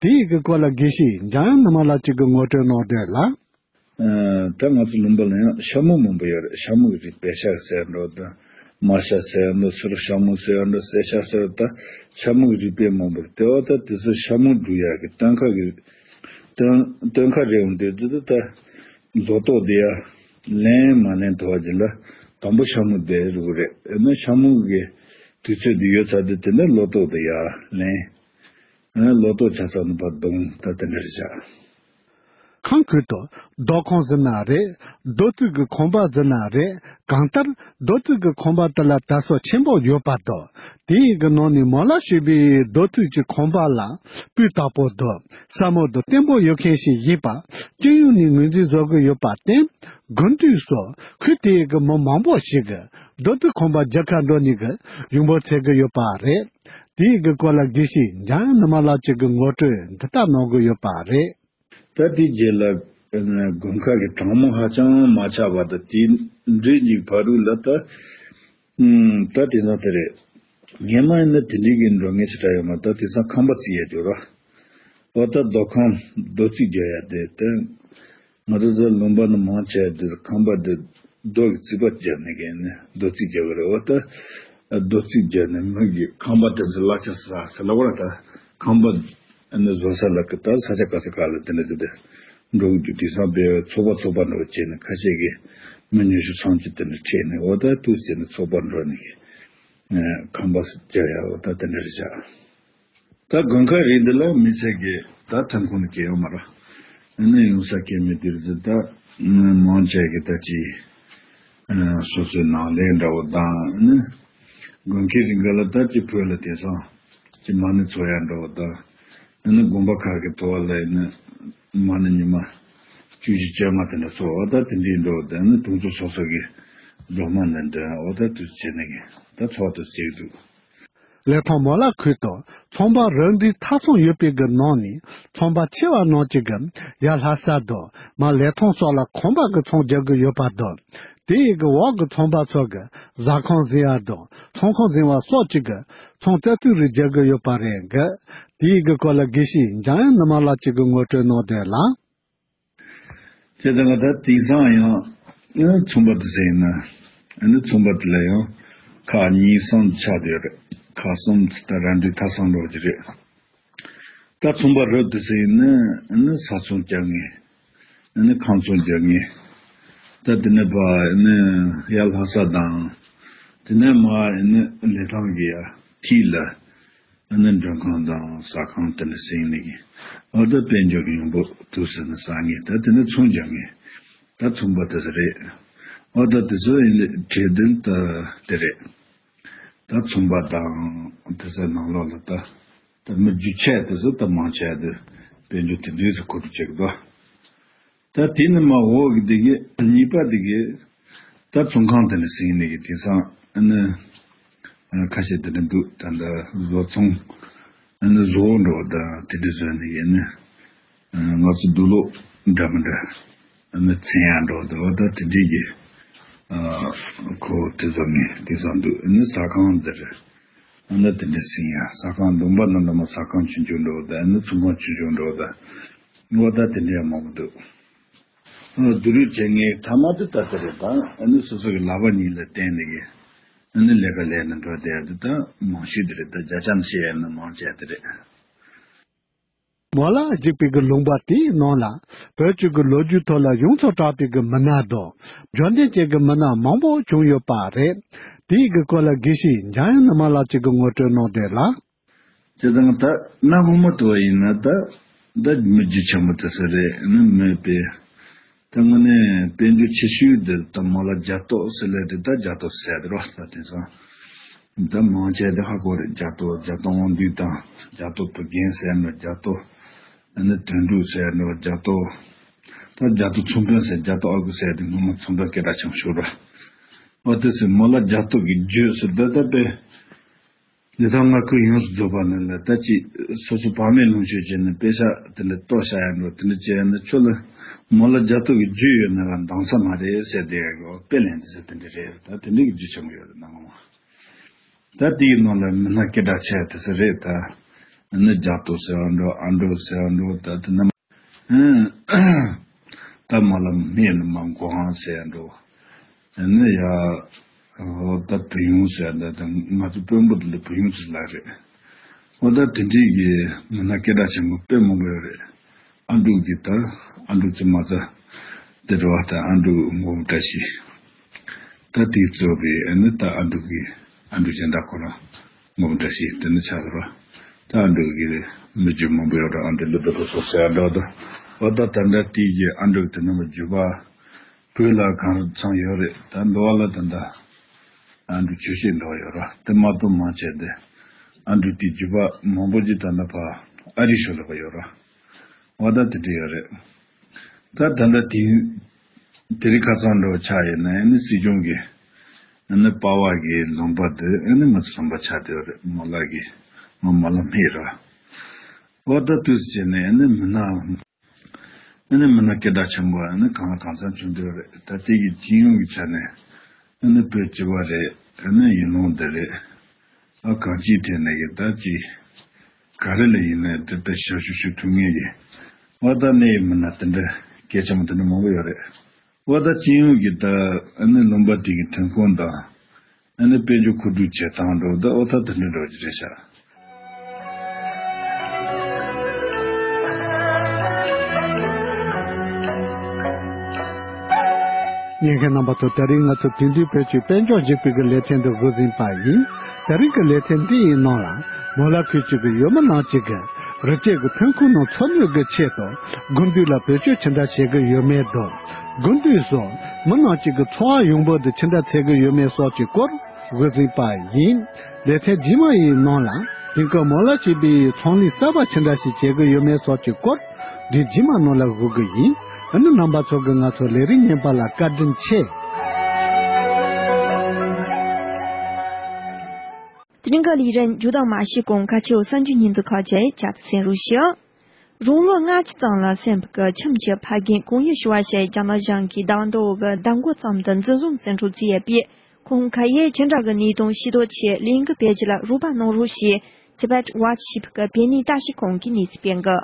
དེ་ཡི་གི་སྐོར་ལ་དགེ་བཤེས་འཇམ་དབྱངས་ནུ་མ་ལགས་ཀྱིས་གི་ངོ་སྤྲོད་གནང་དོན་ལ། ཨ། ད་ང་ཚོ་ལུང་པ་ལ་ཡང་ཤ་མུ་མང་པོ་ཡོད་རེད། ཤ་མུ་གི་རིགས་པད་ཤ་ཟེར་འགྲོ་དང་། དམར་ཤ་ཟེར་འགྲོ། སེར་ཤ་མུ་ཟེར་འགྲོ། སེར་ཤ་ཟེར། ད་ཤ་མུ་གི་རིགས་པད་མང་པོ་རེད། དེ་བ་ད་དེ་ཚོ་ཤ་མུ་འབྲུ་ཡག་གི་སྟོན་ཁ་གི་སྟོན་སྟོན་ཁ་རེད། འོང་དུས་དེ་ད་ལོ་ཏོག་དེ་ཡ་ལེན་མ་ལེན་དུ་བ་ཅིག་ལ་དང་པོ་ཤ་མུ་དེ་རུ་རེད། ཨ་ནི་ཤ་མུ་གི་དུས་ཚོད་དེ་ཡོལ་ཚར་དུས་དེ་ནས་ལོ་ཏོག་དེ་ཡ་ལེན། ཨ་ནི་ལོ་ཏོག་ཆགས་ཚར་ནས་ཕར་བརྡུང་། ད་དེ་འདྲ་རེད་བྱ། ཁང་ཁུལ་དུ་རྡོ་ཁང་ཟེར་ན་རེད། རྡོ་བརྩིགས་ཀྱི་ཁང་པ་ཟེར་ན་རེད། གང་ལྟར་རྡོ་བརྩིགས་ཀྱི་ཁང་པ་དེ་ལ་དར་སྲོལ་ཆེན་པོ་ཡོད་པ་དང་། དེ་ཡི་གི་ནང་ནས་མོ་ལ་ཞུས་པའི་རྡོ་བརྩིགས་ཀྱི་ཁང་པ་ལ་སྤུས་དག་པོ་དང་ས་མོ་དང་བརྟན་པོ་ཡོད་མཁན་ཞིག་ཡིན་པ་སྤྱི་ཡོངས་ནས་ངོས་འཛིན་བཟོ་གི་ཡོད་པར་བརྟེན། དགུན་དུས་སུ་ཁུལ་དེ་ཡི་གི་མི་མང་པོ་ཞིག་གིས་རྡོ་བརྩིགས་ཁང་པ་རྒྱག་གར་འགྲོ་ནས་གི་ཡོང་འབབ་འཚོལ་གི་ཡོད་པ་རེད། དེ་ཡི་གི་སྐོར་ལ་དགེ་བཤེས་འཇམ་དབྱངས་ནུ་མ་ལགས་ཀྱིས་གི་ངོ་སྤྲོད་འདི་ལྟར་གནང་གི་ཡོད་པ་རེད། ད་དེའི་རྗེས་ལ་དགུན་ཁ་གི་གྲང་མོ་ཧ་ཅང་མ་ཆགས་པ་དང་། དེའི་འགྲོས་ཀྱི་བར་དུ་ལ་ད། ཨུམ། ད་དེང་སང་དེ་རེད། སྔན་མ་ཡིན་ན་དེ་འདྲའི་གི་འགྲོ་ངེས་ཞེ་དྲག་ཡོད་མ། ད་དེང་སང་ཁང་པ་བརྩིགས་ཡ་འགྱུར་ར། འོ་ད་རྡོ་ཁང་རྡོ་བརྩིགས་རྒྱག་ཡ་དེ་དེ། ང་ཚོ་ཚོ་ལུང་པ་ནི་མང་ཆེ་བ་དེ་ཁང་པ་དེ་རྡོ་གི་རྩིག་པ་བརྒྱབ་ནས་གི་ནི་རྡོ་བརྩིགས་རྒྱག་གི་རེད། འོ་ད་རྡོ་བརྩིགས་རྒྱག་ནས་མི་གི་ཁང་པ་དེ་ཚོ་གླ་ཆ་ཟ་ཟེར་ལབ་པ་ར། ད་ཁང་པ་ཨ་ནི་བཟོ་ས་ལ་གི་ད་ས་ཆ་ག་ས་ག་ལ་དེ་འདྲ་དེ་དེ་འགྲོ་གི་འདུག་དེང་སང་དཔེ་ཚོགས་པ་ཚོགས་པ་འགྲོ་བྱས་ནས་ཁ་ཤས་ཀྱིས་མི་ཉི་ཤུ་སུམ་ཅུ་དེ་འདྲ་ཁྲིད་ནས། འོ་ད་དུས་ཚོད་ནས་ཚོགས་པ་འགྲོ་ནས་གི་ཨ་ཁང་པ་རྒྱག་ཡ། འོ་ད་དེ་འདྲ་རེད་བྱ། ད་དགུན་ཁ་རིགས་འདི་ལ་མི་ཚེ་གི་ད་ཐོན་ཁུངས་ནི་གལ་ཡོད་མ་རེད། ཨ་ནི་ཡོང་ས་གལ་མེད་དེ་རེད་ཟེར། ད་མང་ཆེ་གི་ད་ཅི་ཨ་སོ་སོའི་ནང་ལས་འདྲ་བོ་དང་། ཨ་ནི་དགུན་ཁའི་རིང་ག་ལ་ད་ཅི་བོད་ལ་དེང་སང་ཅི་མ་ཎི་འཚོགས་ཡ་འདྲ་བོ་དང་། ཨ་ནི་དགོན་པ་ཁག་གི་ཐོག་ལ་ཨ་ནི་མ་ཎི་ཉི་མ་བཅུ་བཞི་བཅོ་ལྔ་དེ་འདྲ་འཚོགས། འོ་ད་དེ་འདྲའི་འདྲ་བོ་དང་། ཨ་ནི་དུང་ཕྱུར་སོ་སོ་གི་སྒྲོལ་མ་འདི་འདྲ། འོ་ད་དུས་ཚོད་ནི་གི་ད་ཚོགས་དུས་ཚོད་འདུག་ལི་ཐང་མོ་ལ་ཁུལ་དུ་ཚོང་པ་རབ་འབྲིང་ཐ་ཚང་ཡོད་པའི་གི་ནང་ནས་ཚོང་པ་ཆེ་བ་རྣམས་ཀྱིས་གི་ཡར་ལྷ་ས་དང་མར་ལི་ཐང་སོགས་ལ་ཁང་པ་གི་ཚོང་རྒྱག་གི་ཡོད་པ་དང་། དེ་ཡི་གི་འོག་གི་ཚོང་པ་ཚོ་གི་ཟ་ཁང་ཟིན་ཡ་དང་ཚོང་ཁང་ཟིན་པ་སོགས་ཀྱི་གི་ཚོང་རྩ་ཚིག་རིགས་རྒྱག་གི་ཡོད་པ་རེད་གི། དེ་ཡི་གི་སྐོར་ལ་དགེ་བཤེས་འཇམ་དབྱངས་ནུ་མ་ལགས་ཀྱིས་གི་ངོ་སྤྲོད་གནང་དོན་ལ། བྱས་ཙང་ད་དེང་སང་ཡང་ཨ་ཚོང་པ་དེ་ཚོ་ཡིན་ན། ཨ་ནི་ཚོང་པ་དེ་ལ་ཡང་ཁག་གཉིས་གསུམ་ཆགས་བསྡད་ཡོད་རེད། ཁག་གསུམ་ད་རབ་འབྲིང་ཐ་ཚང་འགྲོ་གི་རེད། ད་ཚོང་པ་རབ་དེ་ཚོ་ཡིན་ན་ཨ་ནི་ས་ཚོང་རྒྱག་མཁན། ཨ་ནི་ཁང་ཚོང་རྒྱག་མཁན། ད་དེ་ནས་ཕར་ཨ་ནི་ཡར་ལྷ་ས་དང་། དེ་ནས་མར་ཨ་ནི་ལི་ཐང་གི་ཡ་མཐིལ་ལ། ཨ་ནི་མགྲོན་ཁང་དང་ཟ་ཁང་དེ་འདྲ་ཟིན་ནས་གི། འོ་ད་དཔལ་འབྱོར་གྱི་ཡོང་འབབ་ཐུབ་ཟེར་ནས་ཟ་མཁན། ད་དེ་ནས་ཚོང་རྒྱག་མཁན། ད་ཚོང་པ་དེ་ཚོ་རེད། འོ་ད་དེ་ཚོ་ཡིན་ན་གྲོས་མཐུན་ད་དེ་རེད། ད་ཚོང་པ་དང་དེ་ཚོའི་ནང་ལོགས་ལ་ད་ད་མི་རྒྱུ་ཆ་དེ་ཚོ་ད་མང་ཆེ་བ་དེ་དཔལ་འབྱོར་དེ་འདྲས་སུ་མཁོ་སྒྲུབ་བྱེད་གི་འདུག་ད་དེ་ནི་མ་འོག་གི་དེ་གི་གཉིས་པ་དེ་གི་ད་ཚོང་ཁང་དེ་ནི་ཟིན་ནས་གི་དེང་སང་ཨ་ནི་ཁ་ཤས་དེ་འདྲ་འདུག་ད་ལྟ་བཟོ་ཚོང་ཨ་ནི་བཟོ་བོ་འགྲོ་བ་དང་དེ་འདྲ་བཟོས་ནས་གི་ཨ་ནི་ང་ཚོ་དུག་ལོག་འདྲ་མི་འདྲ་ཨ་ནི་འཚོང་ཡ་འགྲོ་བ་དང་། འོ་ད་དེ་འདྲའི་གི་ཁོ་དེ་ཚོ་ངས་དེང་སང་འདུག་ཨ་ནི་ཟ་ཁང་འདིར་ཨ་ནི་དེ་འདྲ་ཟིན་ཡ། ཟ་ཁང་བསྡོམས་པ་ནང་འདྲ་མ་ཟ་ཁང་ཆུང་ཆུང་འགྲོ་བ་དང་། ཨ་ནི་ཚོང་ཁང་ཆུང་ཆུང་འགྲོ་བ་དང་། འོ་ད་དེ་འདྲའི་མང་པོ་འདུག་ཨ་བསྡུ་རུབ་བྱེད་མཁན་ཐ་མ་དེ་ད་ལྟ་རེད། ད་ཨ་ནི་སོ་སོ་གི་ལག་པ་གཉིས་ལ་བརྟེན་ནས་གི་ཨ་ནི་ལས་ཀ་ལས་ནས་འགྲོ་བསྡད་ཡ་དེ་ད་མང་ཤོས་དེ་རེད། ད་བརྒྱ་ཆ་བཤད་ཡ་ན་མང་ཆེ་བ་དེ་རེད། མོ་ལ་གཞིགས་པའི་གི་ལུང་པ་དེའི་ནང་ལ་བོད་ཀྱི་གི་ལོ་རྒྱུས་ཐོག་ལ་ཡོངས་སུ་གྲགས་པའི་གི་མི་སྣ་དང་འབྱོར་ལྡན་ཅན་གྱི་མི་སྣ་མང་པོ་བྱུང་ཡོད་པ་རེད། དེའི་གི་སྐོར་ལ་དགེ་བཤེས་འཇམ་དབྱངས་ནུ་མ་ལགས་ཀྱིས་གི་ངོ་སྤྲོད་གནང་དོན་ལ། བྱས་ཙང་ད་གནའ་སྔོན་མ་དུ་བ་ཡིན་ན་ད་ད་མི་རྒྱུ་ཆེན་པོ་དེ་ཚོ་རེད། ཨ་ནི་མི་དཔེ་ད་དངོས་གནས་དཔལ་འབྱོར་ཆེ་ཤོས་དེ་ད་མོ་ལ་རྒྱ་ཏོག་ཟེར་ལེ་དེ། ད་རྒྱ་ཏོག་ཟེར་དེ་རོ། ད་དེང་སང་ད་མང་ཆེ་དེ་ཧ་གོ་རེད། རྒྱ་ཏོག་རྒྱ་ཏོག་དབང་འདུས་དང་། རྒྱ་ཏོག་བུ་རྒན་ཟེར་ནོ། རྒྱ་ཏོག་ཨ་ནི་དོན་གྲུབ་ཟེར་ནོ། རྒྱ་ཏོག་ད་རྒྱ་ཏོག་ཚོང་དཔོན་ཟེར། རྒྱ་ཏོག་ཨ་ཁུ་ཟེར་དེ་སྔོན་མ་ཚོང་དཔོན་སྐད་གྲགས་ཆེན་པོ་ཞིག་རེད། འོ་དེ་ཚོས་མོ་ལ་རྒྱ་ཏོག་གི་རྒྱུད་ཟེར་ད་ད་དཔེ། འདི་དག་ང་ཁོས་ཡོངས་སུ་རྫོགས་པ་ནི་ལ་ད་ཅི་སོ་སོ་བག་མེད་ལོངས་སྤྱོད་བྱས་ནས་དཔེ་ཆ་དེ་འདྲ་གཏོར་བཞག་ཡ་འགྲོ་དེ་འདྲ་བྱས་ནས་ཁྱོད་ལ་མོ་ལ་རྒྱ་ཐོ་གི་རྒྱུས་ཡོད་ན་ར་འདང་ས་མ་རེད་ཟེར་དེ་གོ་དཔེ་ལེན་དེ་ཟེར་དེ་འདྲ་རེད། ད་དེ་འདྲ་གི་རྒྱུ་ཆེན་པོ་ཡོད་རེད་ནང་ལ། ད་དེའི་ནང་ལ་མི་སྣ་སྐད་གྲགས་ཆེ་དེ་ཚོ་རེད་ད། ཨ་ནི་རྒྱ་ཐོ་ཟེར་བ་འགྲོ་ཨ་འགྲོ་ཟེར་བ་འགྲོ་ད་དེ་རྣམས། ད་མ་ལ་མེད་ནི་མ་མགོ་ཧང་ཟེར་འགྲོ། ཨ་ནི་ཡ། ད་བུ་ཡུང་ཟེར་འདི་ད་ང་ཚོ་དཔོན་པོ་དེ་ལ་བུ་ཡུང་ཟེར་ལ་རེད། འོ་ད་དེ་འདྲའི་གི་མི་སྣ་སྐད་གྲགས་ཆེན་པོ་དཔེ་མང་པོ་ཡོད་རེད། ཨ་འབྲུག་གི་ད་ཨ་འབྲུག་ཚེ་མ་རྩ་དེ་རེད་བ། ད་ཨ་འབྲུག་མགོན་པོ་བཀྲ་ཤིས། ད་དེའི་གཙོ་བའི་ཨ་ནི་ད་ཨ་འབྲུག་གི་ཨ་འབྲུག་གཞན་དག་ཁོ་རང་མགོན་པོ་བཀྲ་ཤིས་དེ་ནི་ཆགས་རེད་བ། ད་ཨ་འབྲུག་གི་མི་རྒྱུད་མང་པོ་ཡོད་རེད། ཨ་འབྲུག་ལུ་བདུད་པོ་སོགས་ཟེར་འགྲོ་ད། འོ་ད་ད་ལྟ་དེའི་གི་ཨ་འབྲུག་དེ་ནི་མི་རྒྱུད་པ། བོད་ལ་གང་ཚང་ཡོད་རེད། ད་འགྲོ་བ་ལ་ད་ལྟ་ཨ་འབྲུག་ཆོས་བཤད་འགྲོ་ཡོད་ར། དེ་མ་གཏོགས་མང་ཆེ་དེ་ཨ་འབྲུག་དེ་རྒྱུད་པ་མང་པོ་ཅིག་ད་ལྟ་ཕ་ཨ་རི་ཤོ་ལ་ཕ་ཡོད་ར། འོ་ད་དེ་འདྲ་ཡོད་རེད། ད་ད་ལྟ་དེ་དེ་རིང་ཁ་སང་འགྲོ་ཆགས་ཡོད་ན་ཨ་ནི་སྲིད་སྐྱོང་གི་ཨ་ནི་པ་ཕ་གི་ལུང་པ་དེ་ཨ་ནི་ང་ཚོ་ལུང་པ་ཆགས་བསྡད་ཡོད་རེད། མོ་ལ་གི་མོ་མ་ལ་སྨད་ར། འོ་ད་དུས་སུ་བྱས་ནས་ཨ་ནི་མི་སྣ། ཨ་ནི་མི་སྣ་སྐད་གྲགས་ཆེན་པོ་ཨ་ནི་གང་ལ་གང་འཚམ་བྱུང་འདུག་རེད། ད་ལྟའི་གི་སྤྱི་ཡོངས་ཀྱི་ཆ་ནས་ཨ་ནི་བོད་སྤྱི་པ་རེད། ཨ་ནི་ཡུལ་ལུང་འདི་རེད། ཨ་གང་ཅིའི་ཐད་ནས་ཀྱི་ད་ཅི་ག་རེ་ལ་ཡིན་ནའི་དེ་ལྟར་ཞབས་ཞུ་ཞུ་ཐུབ་ངེས་ཀྱི་འོ་ད་གནས་ཡི་མི་སྣ་དེ་འདྲ་སྐད་ཆེན་པོ་དེ་འདྲ་མང་པོ་ཡོད་རེད། འོ་ད་སྤྱི་ཡོངས་ཀྱི་ད་ཨ་ནི་ལུང་པ་དེ་གི་ཐོན་ཁུངས་དང་། ཨ་ནི་དཔལ་འབྱོར་མཁོ་སྒྲུབ་བྱེད་སྟངས་འགྲོ་ད་འོ་ད་དེ་འདྲ་འགྲོ་གི་རེད་ཤག་ཉན་མཁན་རྣམ་པ་ཚོ་དེ་རིང་ང་ཚོ་དེང་དུས་བོད་ཀྱི་དཔལ་འབྱོར་འཇིག་པའི་གི་ལེ་ཚན་འདི་འགོ་འཛིན་པ་ཡིན། དེ་རིང་གི་ལེ་ཚན་འདི་ཡི་ནང་ལ་མོ་ལ་ཁུལ་གཅིག་གི་ཡུལ་མི་རྣམས་གཅིག་གི་རི་སྐྱེས་ཀྱི་ཐོན་ཁུངས་ནང་འཚོ་སྣོད་ཀྱི་ཆེད་དུ་དགུན་དུས་ལ་བེད་སྤྱོད་ཅི་འདྲ་བྱེད་ཀྱི་ཡོད་མེད་དང་། དགུན་དུས་སུ་མི་རྣམས་གཅིག་གི་འཚོ་བ་ཡོང་འབབ་དེ་ཅི་འདྲ་འཚོལ་གྱི་ཡོད་མེད་སོགས་ཀྱི་སྐོར་འགོ་འཛིན་པ་ཡིན། ལེ་ཚན་རྗེས་མ་ཡི་ནང་ལ་དེང་སྐབས་མོ་ལ་སྐྱིད་པའི་ཚོང་ལས་གསར་པ་ཅི་འདྲ་ཞིག་བྱེད་ཀྱི་ཡོད་མེད་སོགས་ཀྱི་སྐོར་དུས་རྗེས་མ་ནང་ལ་ཞུ་གི་ཡིན། ཨ་ནི་རྣམ་པ་ཚོ་གིས་ང་ཚོ་ལས་རིམ་ཉན་པ་ལ་བཀའ་དྲིན་ཆེ། དེ་རིང་གི་ལས་རིམ་རྒྱུ་དང་མ་ཤི་གོང་ཁ་ཆེའུ་གསར་འགྱུར་ཉིན་དུ་ཁག་བཅས་བཅར་དུ་གསན་རོགས་ཞུ། རང་ལོ་ལྔ་བཅུ་ཙམ་ལ་སོན་པའི་ཁྱིམ་གྱི་ཕ་རྒན་ཀོང་ཡེ་ཞུ་བ་ཞིག་རྒྱ་ནག་གཞུང་གིས་ཟླ་བ་འདི་འོག་གི་ཟླ་མགོ་ཙམ་དུ་འཛིན་བཟུང་བཙན་འཕྲོག་བྱས་ཡོད་པས། ཁོང་ཁ་ཡེ་ཅི་འདྲ་གི་གནས་སྟངས་ཤེས་རྟོགས་ཆེད་ལས་འགུལ་སྤེལ་རྒྱུ་ལ་རོགས་པ་གནང་རོགས་ཞེས་Tibet Watch ཞེས་པའི་བོད་གནས་བཀྲ་ཤིས་ཁང་གིས་གནས་ཚུལ་སྤེལ་འདུག་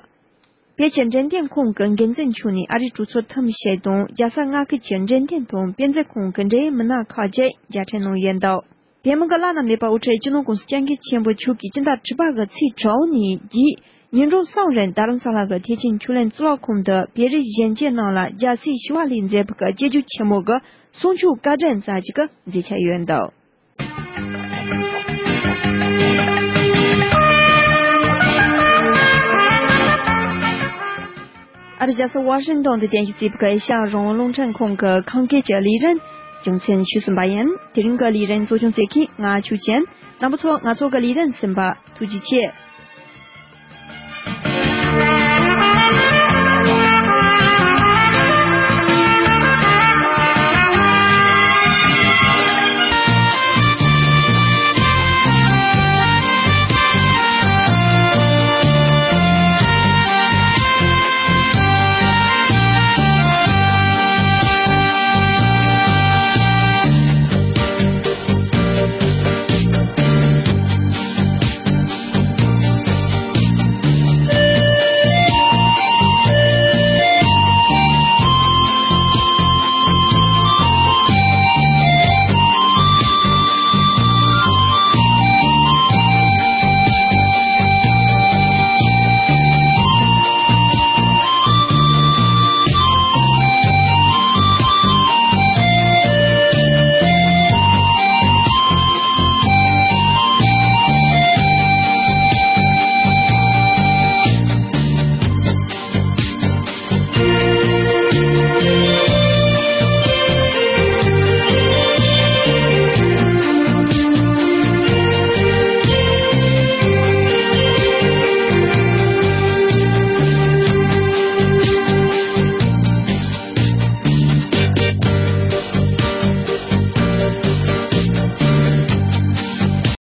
བོད་ཀྱི་འབྲེལ་ལྡན་ཁང་གི་འགན་འཛིན་མཆོག་ནས་ཨ་རིའི་གྲོས་ཚོགས་འཐུས་མི་ཞིག་དང་རྒྱལ་ས་མངའ་ཁུལ་གྱི་འབྲེལ་ལྡན་དང་དཔེ་མཛོད་ཁང་གི་འབྲེལ་ཡོད་མི་སྣ་ཁག་བཅས་མཇལ་འཕྲད་གནང་ཡོད་འདུག་བོད་མི་གི་བླ་ན་མེད་པ་དབུ་ཁྲིད་སྤྱི་ནོར་༸གོང་ས་༸སྐྱབས་མགོན་ཆེན་པོ་མཆོག་གིས་སྤྱི་ཟླ་དྲུག་པ་གི་ཚེས་དྲུག་ནས་བརྒྱད་ཉིན་གྲངས་གསུམ་རིང་རྡ་རམ་ས་ལ་གི་ཐེག་ཆེན་ཆོས་གླིང་རྩི་བ་ཁང་དུ་བོད་རིགས་གཞོན་སྐྱེས་རྣམས་ལ་རྒྱལ་སྲས་ཞི་བ་ལྷས་མཛད་པའི་གི་སྐྱབས་རྗེ་ཆེན་མོ་གི་གསུང་ཆོས་བཀའ་དྲིན་སྩལ་རྒྱུ་གི་མཛད་འཆར་ཡོད་འདུག་ཨ་རི་རྒྱལ་ས་ཝ་ཤིང་ཏོན་དུ་རྟེན་གཞི་བྱས་པའི་ཨེ་ཤ་ཡ་རང་དབང་རླུང་འཕྲིན་ཁང་གི་ཁམས་སྐད་ཀྱི་ལས་རིམ་རྒྱུ་མཚན་ཆོས་གསུམ་པ་ཡིན། དེ་རིང་གི་ལས་རིམ་གཙོ་སྐྱོང་བྱེད་མཁན་ང་ཆོས་ཅན། རྣམ་པ་ཚོ་ང་ཚོ་གི་ལས་རིམ་གསན་པར་ཐུགས་རྗེ་ཆེ།